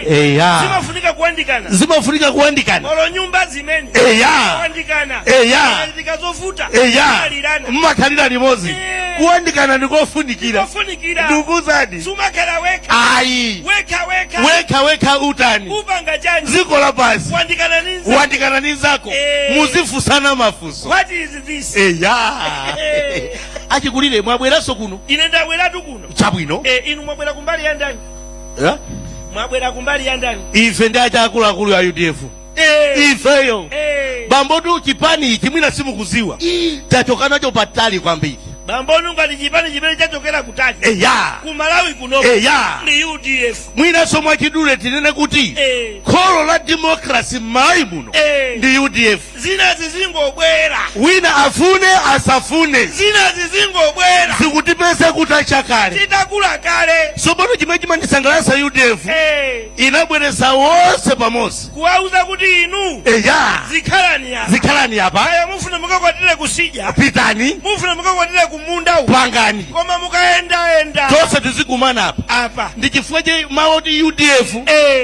Eya. Zimafunika kuwandikana. Zimafunika kuwandikana. Olo nyumba zimene. Eya. Kuwandikana. Eya. Zikachitika zovuta. Eya. Kumalirana. Mmakhalira limodzi. Kuwandikana ndikofunikira. Kofunikira. Ndikuuzani. Sumakhala wekha. Ayi. Wekha wekha. Wekha wekha utani? Upanga chanji. Dziko lapansi. Wandikana ndi nzako. Wandikana ndi nzako. Muzifunsana mafunso. What is this? Eya, achikulire, mwabweranso kuno? Ine ndabweratu kuno. Chabwino. Eh, inu mwabwera kumbali ya ndani? Eh? Mwabwera kumbali ya ndani? Ife ndi achaakuluakulu a UDF. Ifeyo, bambotu, chipani ichi mwina simukuziwa, tachoka nacho patali kwambiri. Bambonu, ngati chipani chimene chachokera kutali Eya. ku Malawi kuno Eya. ndi UDF. Mwinanso mwachidule tinene kuti kholo la democracy m'Malawi muno ndi UDF. Zinazi zingobwera. Wina afune asafune, Zinazi zingobwera. Zikutipeza kutacha kale. Titakula kale. Tsopano chimene chimandisangalatsa, UDF inabweretsa wonse pamodzi, kuwauza kuti inu zikhalani apa. Zikhalani apa. Kaya mufuna mukakwatire kusija, pitani. Mufuna mukakwatire kumunda uku, pangani. Koma mukayendayenda, tonse tizikumana apa. Apa. Ndi chifukwa che mawu oti UDF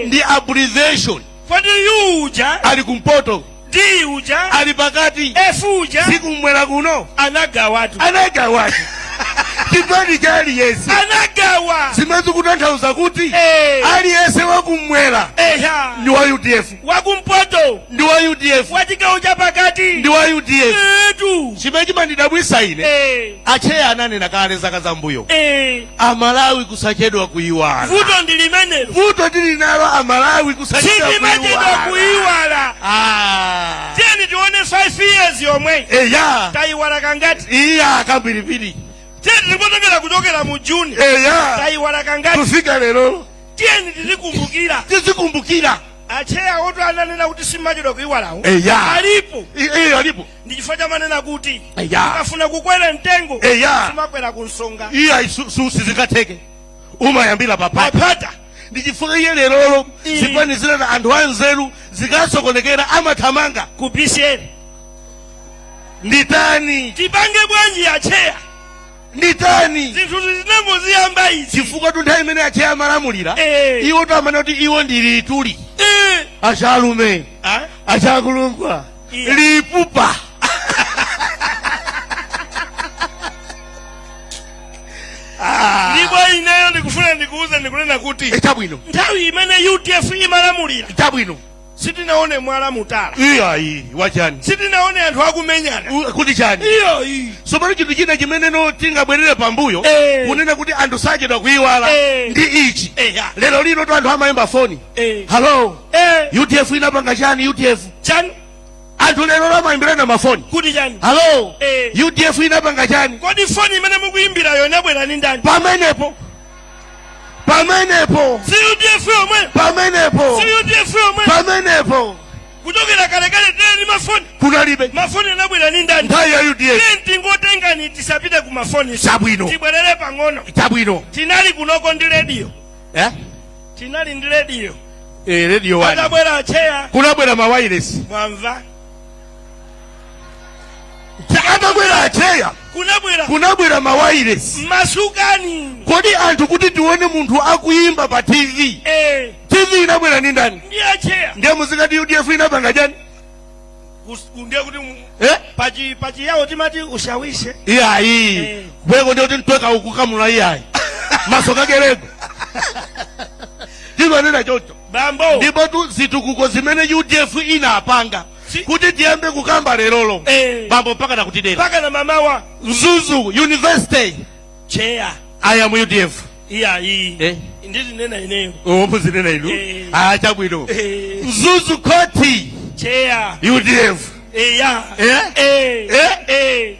ndi abbreviation. Kodi U uja ali kumpoto, D uja ali pakati, F uja sikumwera kuno. Anagawatu. Anagawatu chipani cha aliyense. Anagawa. Zimene zikutanthauza kuti aliyense wakumwera ndi wa UDF, wakumpoto ndi wa UDF, wa chigawo chapakati ndi wa UDF. Etu. Chimene chimandidabwisa ine, acheya ananena kale zaka zambuyo, Amalawi kusachedwa kuyiwala. Vuto ndi limenelo. Vuto tili nalo Amalawi, kusachedwa Sitimachedwa kuyiwala. Kuyiwala. Ah. Tiyeni tione 5 years yomwe tayiwala kangati? Iya, kambiripiri. Tiyeni tikutengera kuchokera mu Juni, tayiwala kangati? Kufika lero. Tiyeni tizikumbukira. Tizikumbukira. Acheya oto ananena kuti simachedwa kuyiwalawo. Alipo. Alipo. Ndi chifukwa chamanena kuti ukafuna kukwera mtengo, sumakwera ku nsonga. Iya, sizingatheke, umayambira paphata. Paphata. Ndi chifukwa iye lerolo zipani zina, anthu anzeru zikasokonekera amathamanga ku PCL. Nditani? Tipange bwanji, acheya? Nditani? Zinthu zinangoziyamba izi. Chifukwa tu nthawi imene acheya amalamulira, iwo tamana kuti iwo ndi lituli, achalume, Ah? achakulungwa, lipupa. Ndipo ineyo ndikufuna ndikuuze, ndikunena kuti Chabwino. nthawi imene UDF imalamulira, Chabwino. sitinaone mwala mutala. Iyayi, wachani? Sitinaone anthu akumenyana. Kuti chani? Iyoyi. Tsopano chinthu china chimene no tingabwerere pambuyo kunena kuti anthu sachedwa kuyiwala ndi ichi. Lero lino to anthu amayimba foni, "Hello, UDF inapanga chani? UDF Chani? Anthu lero amayimbirana mafoni. Kuti chani? "Hello, UDF inapanga chani?" Kodi foni imene mukuyimbirayo inabwera ndi ndani? Pamenepo, pamenepo. Si UDF yomwe? Pamenepo. Si UDF yomwe? Pamenepo. Kuchokera kalekale tinali ndi mafoni? Kunalibe. Mafoni anabwera ni ndani? Nthawi ya UDF. Tiye tingotengani, tisapite ku mafoni. Chabwino. Tibwerere pang'ono. Chabwino. Tinali kunoko ndi rediyo? Eh? Tinali ndi rediyo? Eh, radio one. Atabwera acheya, kunabwera mawayilesi. Mwamva? Atabwera acheya, kunabwera kunabwera mawayilesi. Masukani. Kodi anthu kuti tione munthu akuyimba pa TV, TV inabwera ndi ndani? Ndi acheya. Ndiye muzikati UDF inapanga chani? Ndiye kuti Eh? Pachiyawo timati ushawishe. Iyayi. Kubweko ndiye kuti ntweka ukukamula, iyayi, masoka kerego timanena choncho. Bambo. Ndipo tu zitukuko zimene UDF inapanga, kuti tiyambe kukamba lerolo, bambo, mpaka nakutidera. Mpaka na mamawa. Mzuzu University, Cheya. I am UDF. Iyayi. Eh? Ndizinena ineyo. Omuzinena inu. Eh. Ah, chabwino. Mzuzu koti. Cheya. UDF. Eya. Eh? Eh. Eh? Eh.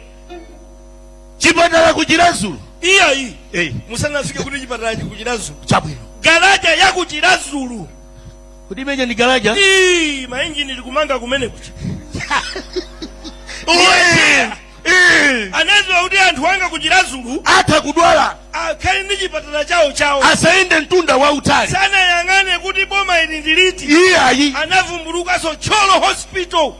Chipatala ku Chiradzulu. Iyayi. Eh. Musanafike kuti chipatala ku Chiradzulu, Chabwino. Garaja ya ku Chiradzulu. Kuti imeje ndi garaja? Ii, mainjini likumanga kumene kucha. Oye! Eh. Anaziwa kuti anthu anga ku Chiradzulu atha kudwala, akhale ndi chipatala chawo chawo, asayende mtunda wautali. Sanayang'ane kuti boma ili ndiliti. Iyayi. Anavumbulukaso Thyolo Hospital.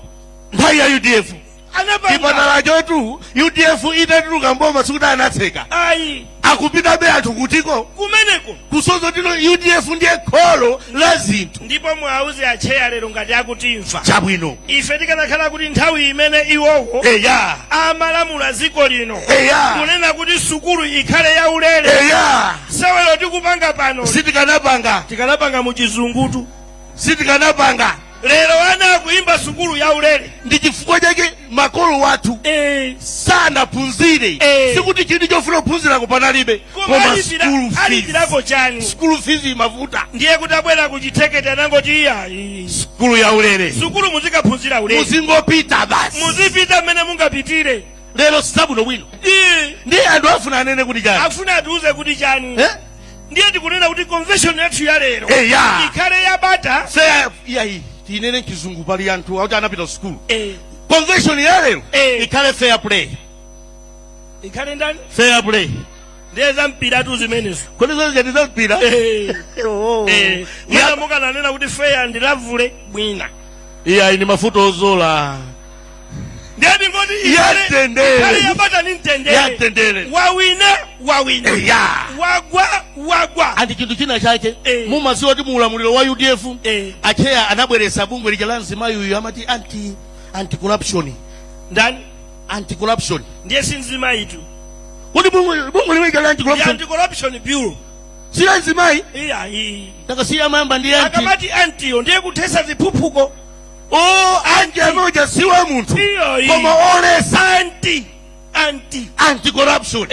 Nthawi ya UDF. Anapanga. Chipatala chotu UDF itatuluka mboma sikuti anatseka. Ayi. Akupitabe anthu kutiko? Kumeneko. Kusozo tino UDF ndiye kholo la zinthu. Ndipo mwauze acheya lero ngati akutimva. Chabwino. Ife tikanakhala kuti nthawi imene iwowo amalamula dziko lino, kunena kuti sukulu ikhale yaulere, sewero tikupanga pano sitikanapanga. Tikanapanga muchizungutu. Sitikanapanga. Lero ana akuyimba sukulu yaulere. Ndi chifukwa chake makolo wathu sanaphunzire. Sikuti chinthu chofuna kuphunzirako panalibe, koma koma school fees, alipirako chani? School fees imavuta. Ndiye kuti abwera kuchithekete anangoti iyayi, sukulu yaulere, sukulu muzikaphunzira ulere, muzingopita basi, muzipita mmene mungapitire. Lero sisabwino bwino. Ndiye anthu afuna anene kuti chani? Afuna atiuze kuti chani? Eh? Ndiye tikunena kuti convention yathu ya lero ikhale yabata. Seya, iyayi, tinene mchizungu, pali anthu akuti anapita sukulu. Convention ya lero ikhale fair play. Ikhale ndani? Fair play. Ndiye za mpira tu zimenezo. Kodi zonse ndi za mpira? Eh. Mwina mukananena kuti fair and lovely bwina. Iyayi, ni mafuta ozola. Ndiye tingoti Ya mtendere. ikhale yabata ni mtendere. Ya mtendere. Wawina wawina, wagwa wagwa. Andi chinthu china chake, mumaziwa kuti muulamuliro wa UDF, acheya anabweresa bungwe lija la mzimayi uyu amati anti corruption. Ndani? Anti corruption. Ndiye si mzimayitu. Kuti bungwe limwe lija la anti corruption. Anti corruption bureau. Si la mzimayi? Iyayi. Takasiya amayamba ndi anti. Akamati antiyo ndiye kuthesa ziphuphuko. Oh, anti amoja si wa munthu, Iyayi. koma olesa. Anti anti corruption.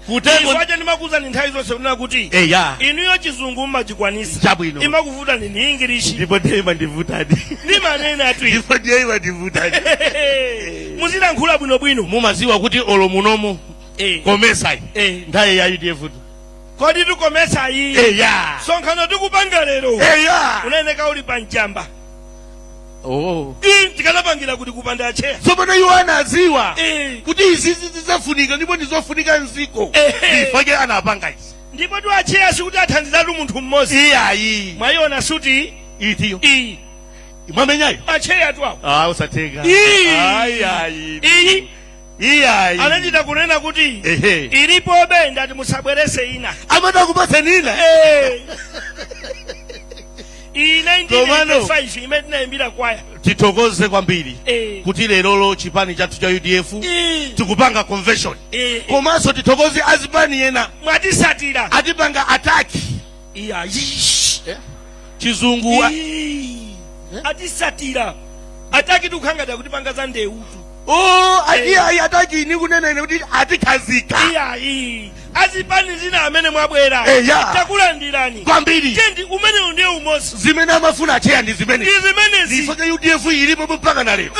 Kutengo. Chifukwa ndimakuza ni nthawi zonse kunena kuti inuyo chizungu mmachikwanisa. Chabwino. Imakuvuta ni English. Ndipo ndiye imandivutadi. Ndimanena tu. Ndipo ndiye imandivutadi. Muzilankhula bwinobwino. Mumaziwa kuti olo munomo COMESA nthawi ya UDF tu. Kodi tu COMESA iyi, sonkhano tikupanga lero, unayeneka uli pa mchamba. Oh. Ii, tikanapangira kuti kupanda acheya? Tsopano iwo anaziwa kuti izizi zidzafunika ndipo ndizofunika mziko. Ndifake anapanga izi. Ndipo tu acheya sikuti athandizatu munthu mmodzi. Iyayi. Mwayiona suti? Itiyo? Iyi. Mwamenyayo? Acheya tu awo. Ah, usatenga. Ii. Ayi, ayi. Iyi. Iyayi. Anachita kunena kuti ilipobe, ndati musabwerese ina. Amati kupatsa nina. Iyi. Komano. 1985 imene tinayimbira kwaya. Tithokoze kwambiri kuti lerolo chipani chathu cha UDF tikupanga convention. Komanso tithokoze azipani ena. Mwatisatira. Atipanga attack. Iya. Chizungu. Atisatira attack, tikukhangata kuti panga za ndewutu. Oh, iyayi, attack ini kunena ine kuti atikhazika. Iyayi, azipani zina amene mwabwera, takulandirani Kwambiri. Tendi umenewu ndiye umosi. Zimene amafuna acheya ndi zimene ndi zimenezi. Ndifake UDF ilipo mpaka na lero.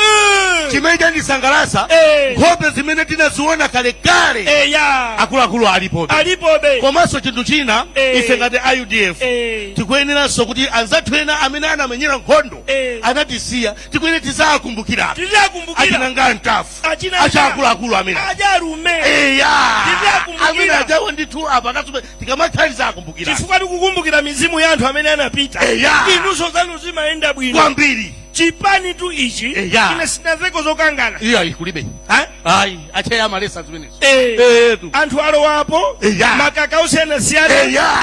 Chimene chandisangalatsa, nkhope zimene tinaziona kalekale, akuluakulu alipobe. Alipobe. Komanso chinthu china, ife ngati a UDF tikuyeneranso kuti anzathu ena amene anamenyera nkhondo anatisiya, tikuyenera tizakumbukira. Tizakumbukira. Achinanga Ntafu, Achina achaakuluakulu amene ajalume. Eya. Tizakumbukira. Amene ajawo ndithu apa akasupe tikamakhaliza akumbukira. Chifukwa tikukumbukira mizimu ya anthu amene anapita. Inunso zanu zimayenda bwino. Kwambiri. Chipani tu ichi, ine sinamveko zokangana. Iya, kulibe. Ha? Ayi, acheya amalesa zimenezo. Tu. Anthu alowapo makaka osiyanasiyana,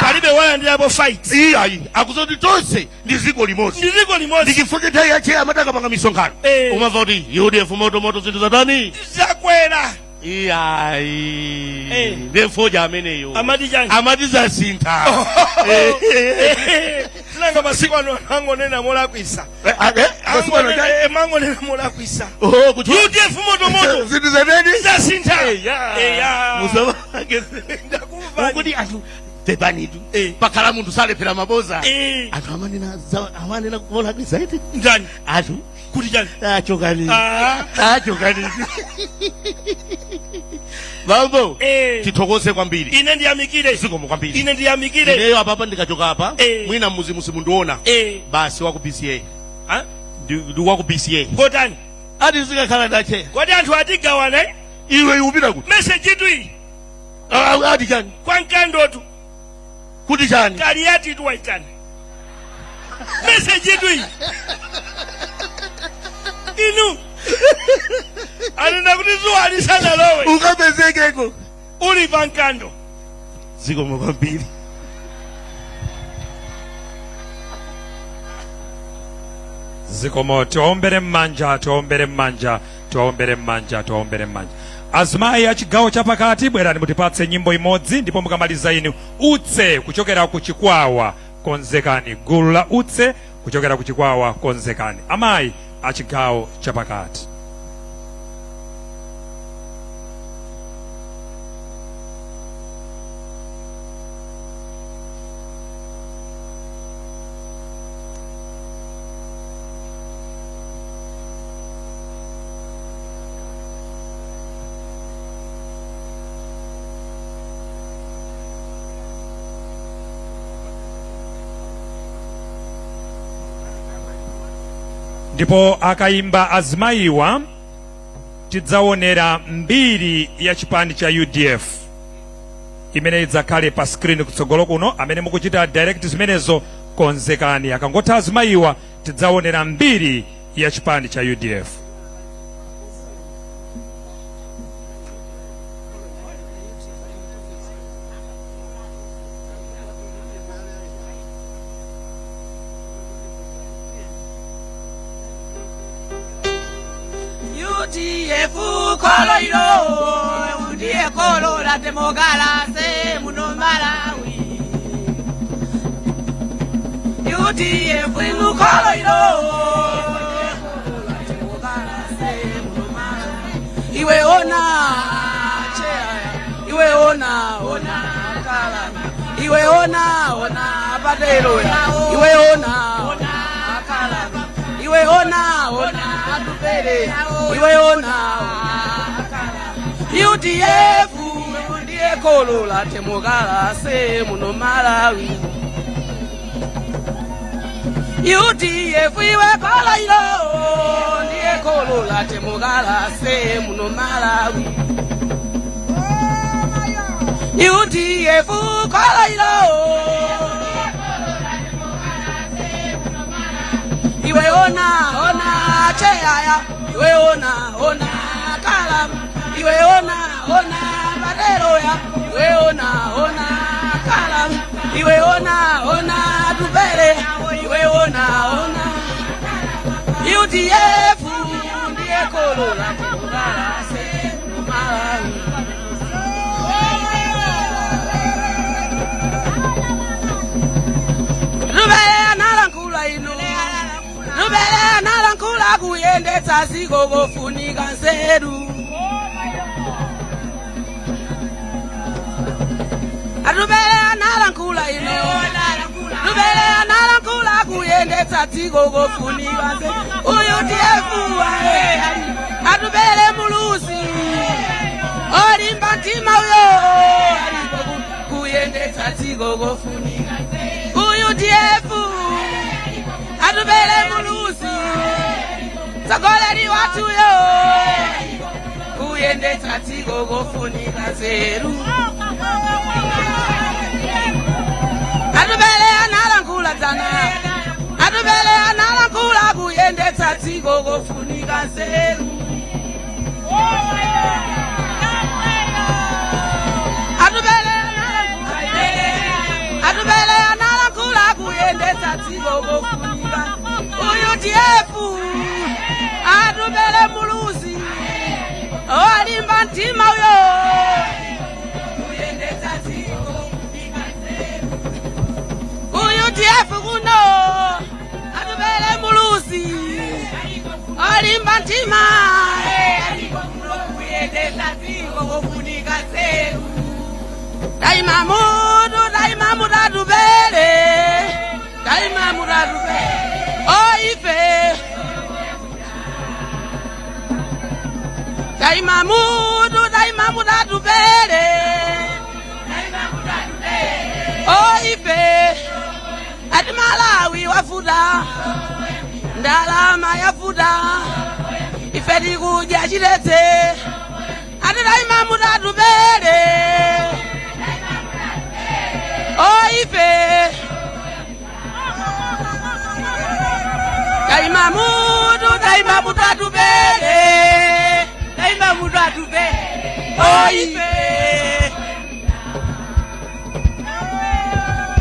palibe walandirapo fight. Iyayi, akuzoti tonse ndi dziko limodzi. Ndi dziko limodzi. Ndichifukwa nthawi yacheya amati akapanga misonkhano, umamva kuti UDF moto moto, zinthu zatani? Zakwera. Iyayi, ndiye foja ameneyo. Amati chani? Amati zasintha. Tinanga masiku ano anthu angonena molakwisa. Masiku ano chani? Mangonena molakwisa. Oh, kuti UDF moto moto. Zinthu zatani? Zasintha. Eya. Eya. Musamake. Ndakumva. Kuti anthu, pepanitu, pakhala munthu salephera maboza. Anthu amanena amanena molakwisa iti. Ndani? Anthu. Kuti chani? Achokani. Ah. Achokani. Bambo, tithokoze kwambiri. Ine ndiyamikire. Zikomo kwambiri. Ine ndiyamikire. Ineyo apapa ndikachoka apa, mwina mmuzi musimundiona. Basi, waku BCA. Ha? Ndi waku BCA. Kotani? Ati zikakhala ndache. Kodi anthu atigawana, eh? Iwe upita kuti? Message itu iyi. Ah, ati chani? Kwa Mkandotu. Kuti chani? Kaliati tu waitana. Message itu iyi. Inu. Anena kuti zuwa lisanalowe. Ukapezekeko. Uli pa Mkando. Zikomo kwambiri. Zikomo. Tiwaombere m'manja, tiwaombere m'manja, tiwaombere m'manja, tiwaombere m'manja. Azimayi a chigawo chapakati, bwerani mutipatse nyimbo imodzi, ndipo mukamaliza inu, Utse kuchokera ku Chikwawa, konzekani. Gulu la Utse kuchokera ku Chikwawa, konzekani. Amayi a chigawo chapakati. Ndipo akayimba azimayiwa, tidzaonera mbiri ya chipani cha UDF imene idzakhale pa screen kutsogolo kuno. Amene mukuchita direct zimenezo, konzekani. Akangotha azimayiwa, tidzaonera mbiri ya chipani cha UDF. UDF kholo ilo, ndiye kholo la demokalase muno Malawi. UDF inu kholo ilo, iwe ona iwe ona ona kala iwe ona ona patelo iwe ona ona kala iwe ona ona Atupele iwe ona UDF ndiye kholo la demokalase muno Malawi. UDF iwe kholo ilo, ndiye kholo la demokalase muno Malawi. UDF kholo ilo, iwe ona ona cheyaya iwe ona ona kala iwe ona ona pateroya iwe ona ona kala iwe ona ona Atupele iwe ona ona UDF ndiye kholo la demokalase Malawi. Atupele analankhula inu, Atupele analankhula, kuyendetsa ziko kofunika nzeru. Atupele analankhula inu, Atupele analankhula, kuyendetsa dziko kofunika nzeru. Uyu UDF wae. dziko kofunika ku UDF. Atupele Muluzi tsogoleri wathuyo, kuyendetsa dziko kofunika nzeru. Atupele analankhula dzana, Atupele analankhula, kuyendetsa dziko kofunika nzeru. Atupele analankhula, Atupele analankhula, kuyendetsa dziko kofunika UDF. Atupele Muluzi olimba mtima uyo, kuyendetsa dziko kofunika nzeru. UDF kuno Atupele Muluzi olimba mtima, kuyendetsa dziko kofunika nzeru. Daima mutu, daima mutu Atupele, daima mutu Atupele oife, daima mutu, daima mutu Atupele, oife. Ati Malawi wavuta, ndalama yavuta, ife tikudya chitedze. Ati daima mutu Atupele oife, daima mutu, daima mutu Atupele, daima mutu Atupele oife,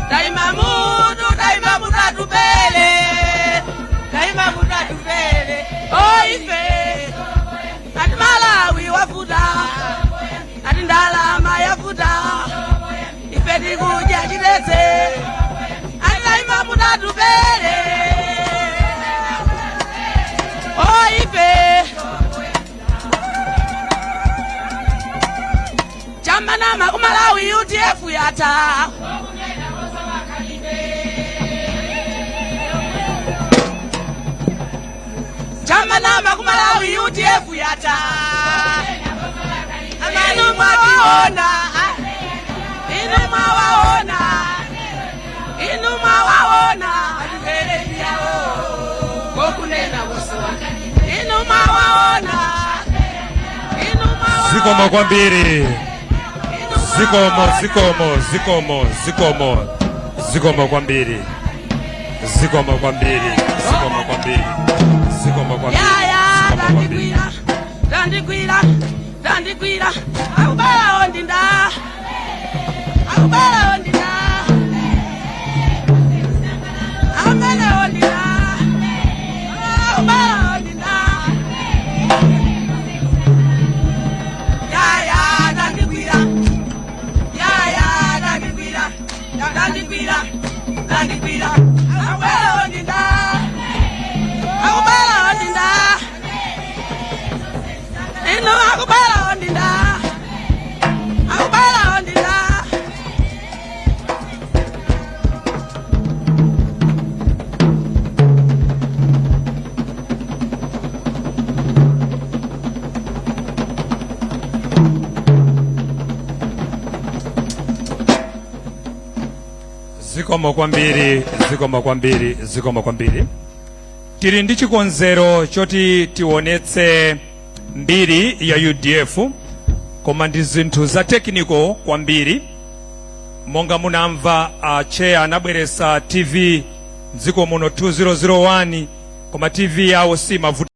daima mutu, daima mutu Atupele, daima mutu Atupele oife. Ati Malawi wavuta, ati ndalama yavuta, ife tikudya chitedze. Ati daima mutu Atupele oife. Chamanama kumalawi UDF yatha. Chamanama kumalawi UDF yatha. Inu mwawaona, inu mwawaona, inu mwawaona, yawo kokunena kusowa. Inu mwawaona, inu mwawaona. Zikomo kwambiri, zikomo, zikomo, zikomo, zikomo, zikomo kwambiri, zikomo kwambiri, zikomo kwambiri, zikomo kwambiri. Yaya. Zikomo kwambiri. Tandigwira, tandigwira, tandigwira, akubalawo ndinda, akubalawo ndinda, amenewo ndinda, akubalawo ndinda. Yaya, tandigwira, yaya, tandigwira, tandigwira, tandigwira, akubalawo ndinda, akubalawo ndinda, inu akubalawo ndinda, akubalawo ndinda. Zikomo kwambiri, zikomo kwambiri, zikomo kwambiri. Tili ndi chikonzero choti tionetse mbiri ya UDF, koma ndi zinthu za technical kwambiri. Monga munamva, chair anabweresa TV mdziko muno 2001, koma TV yawo simavuta.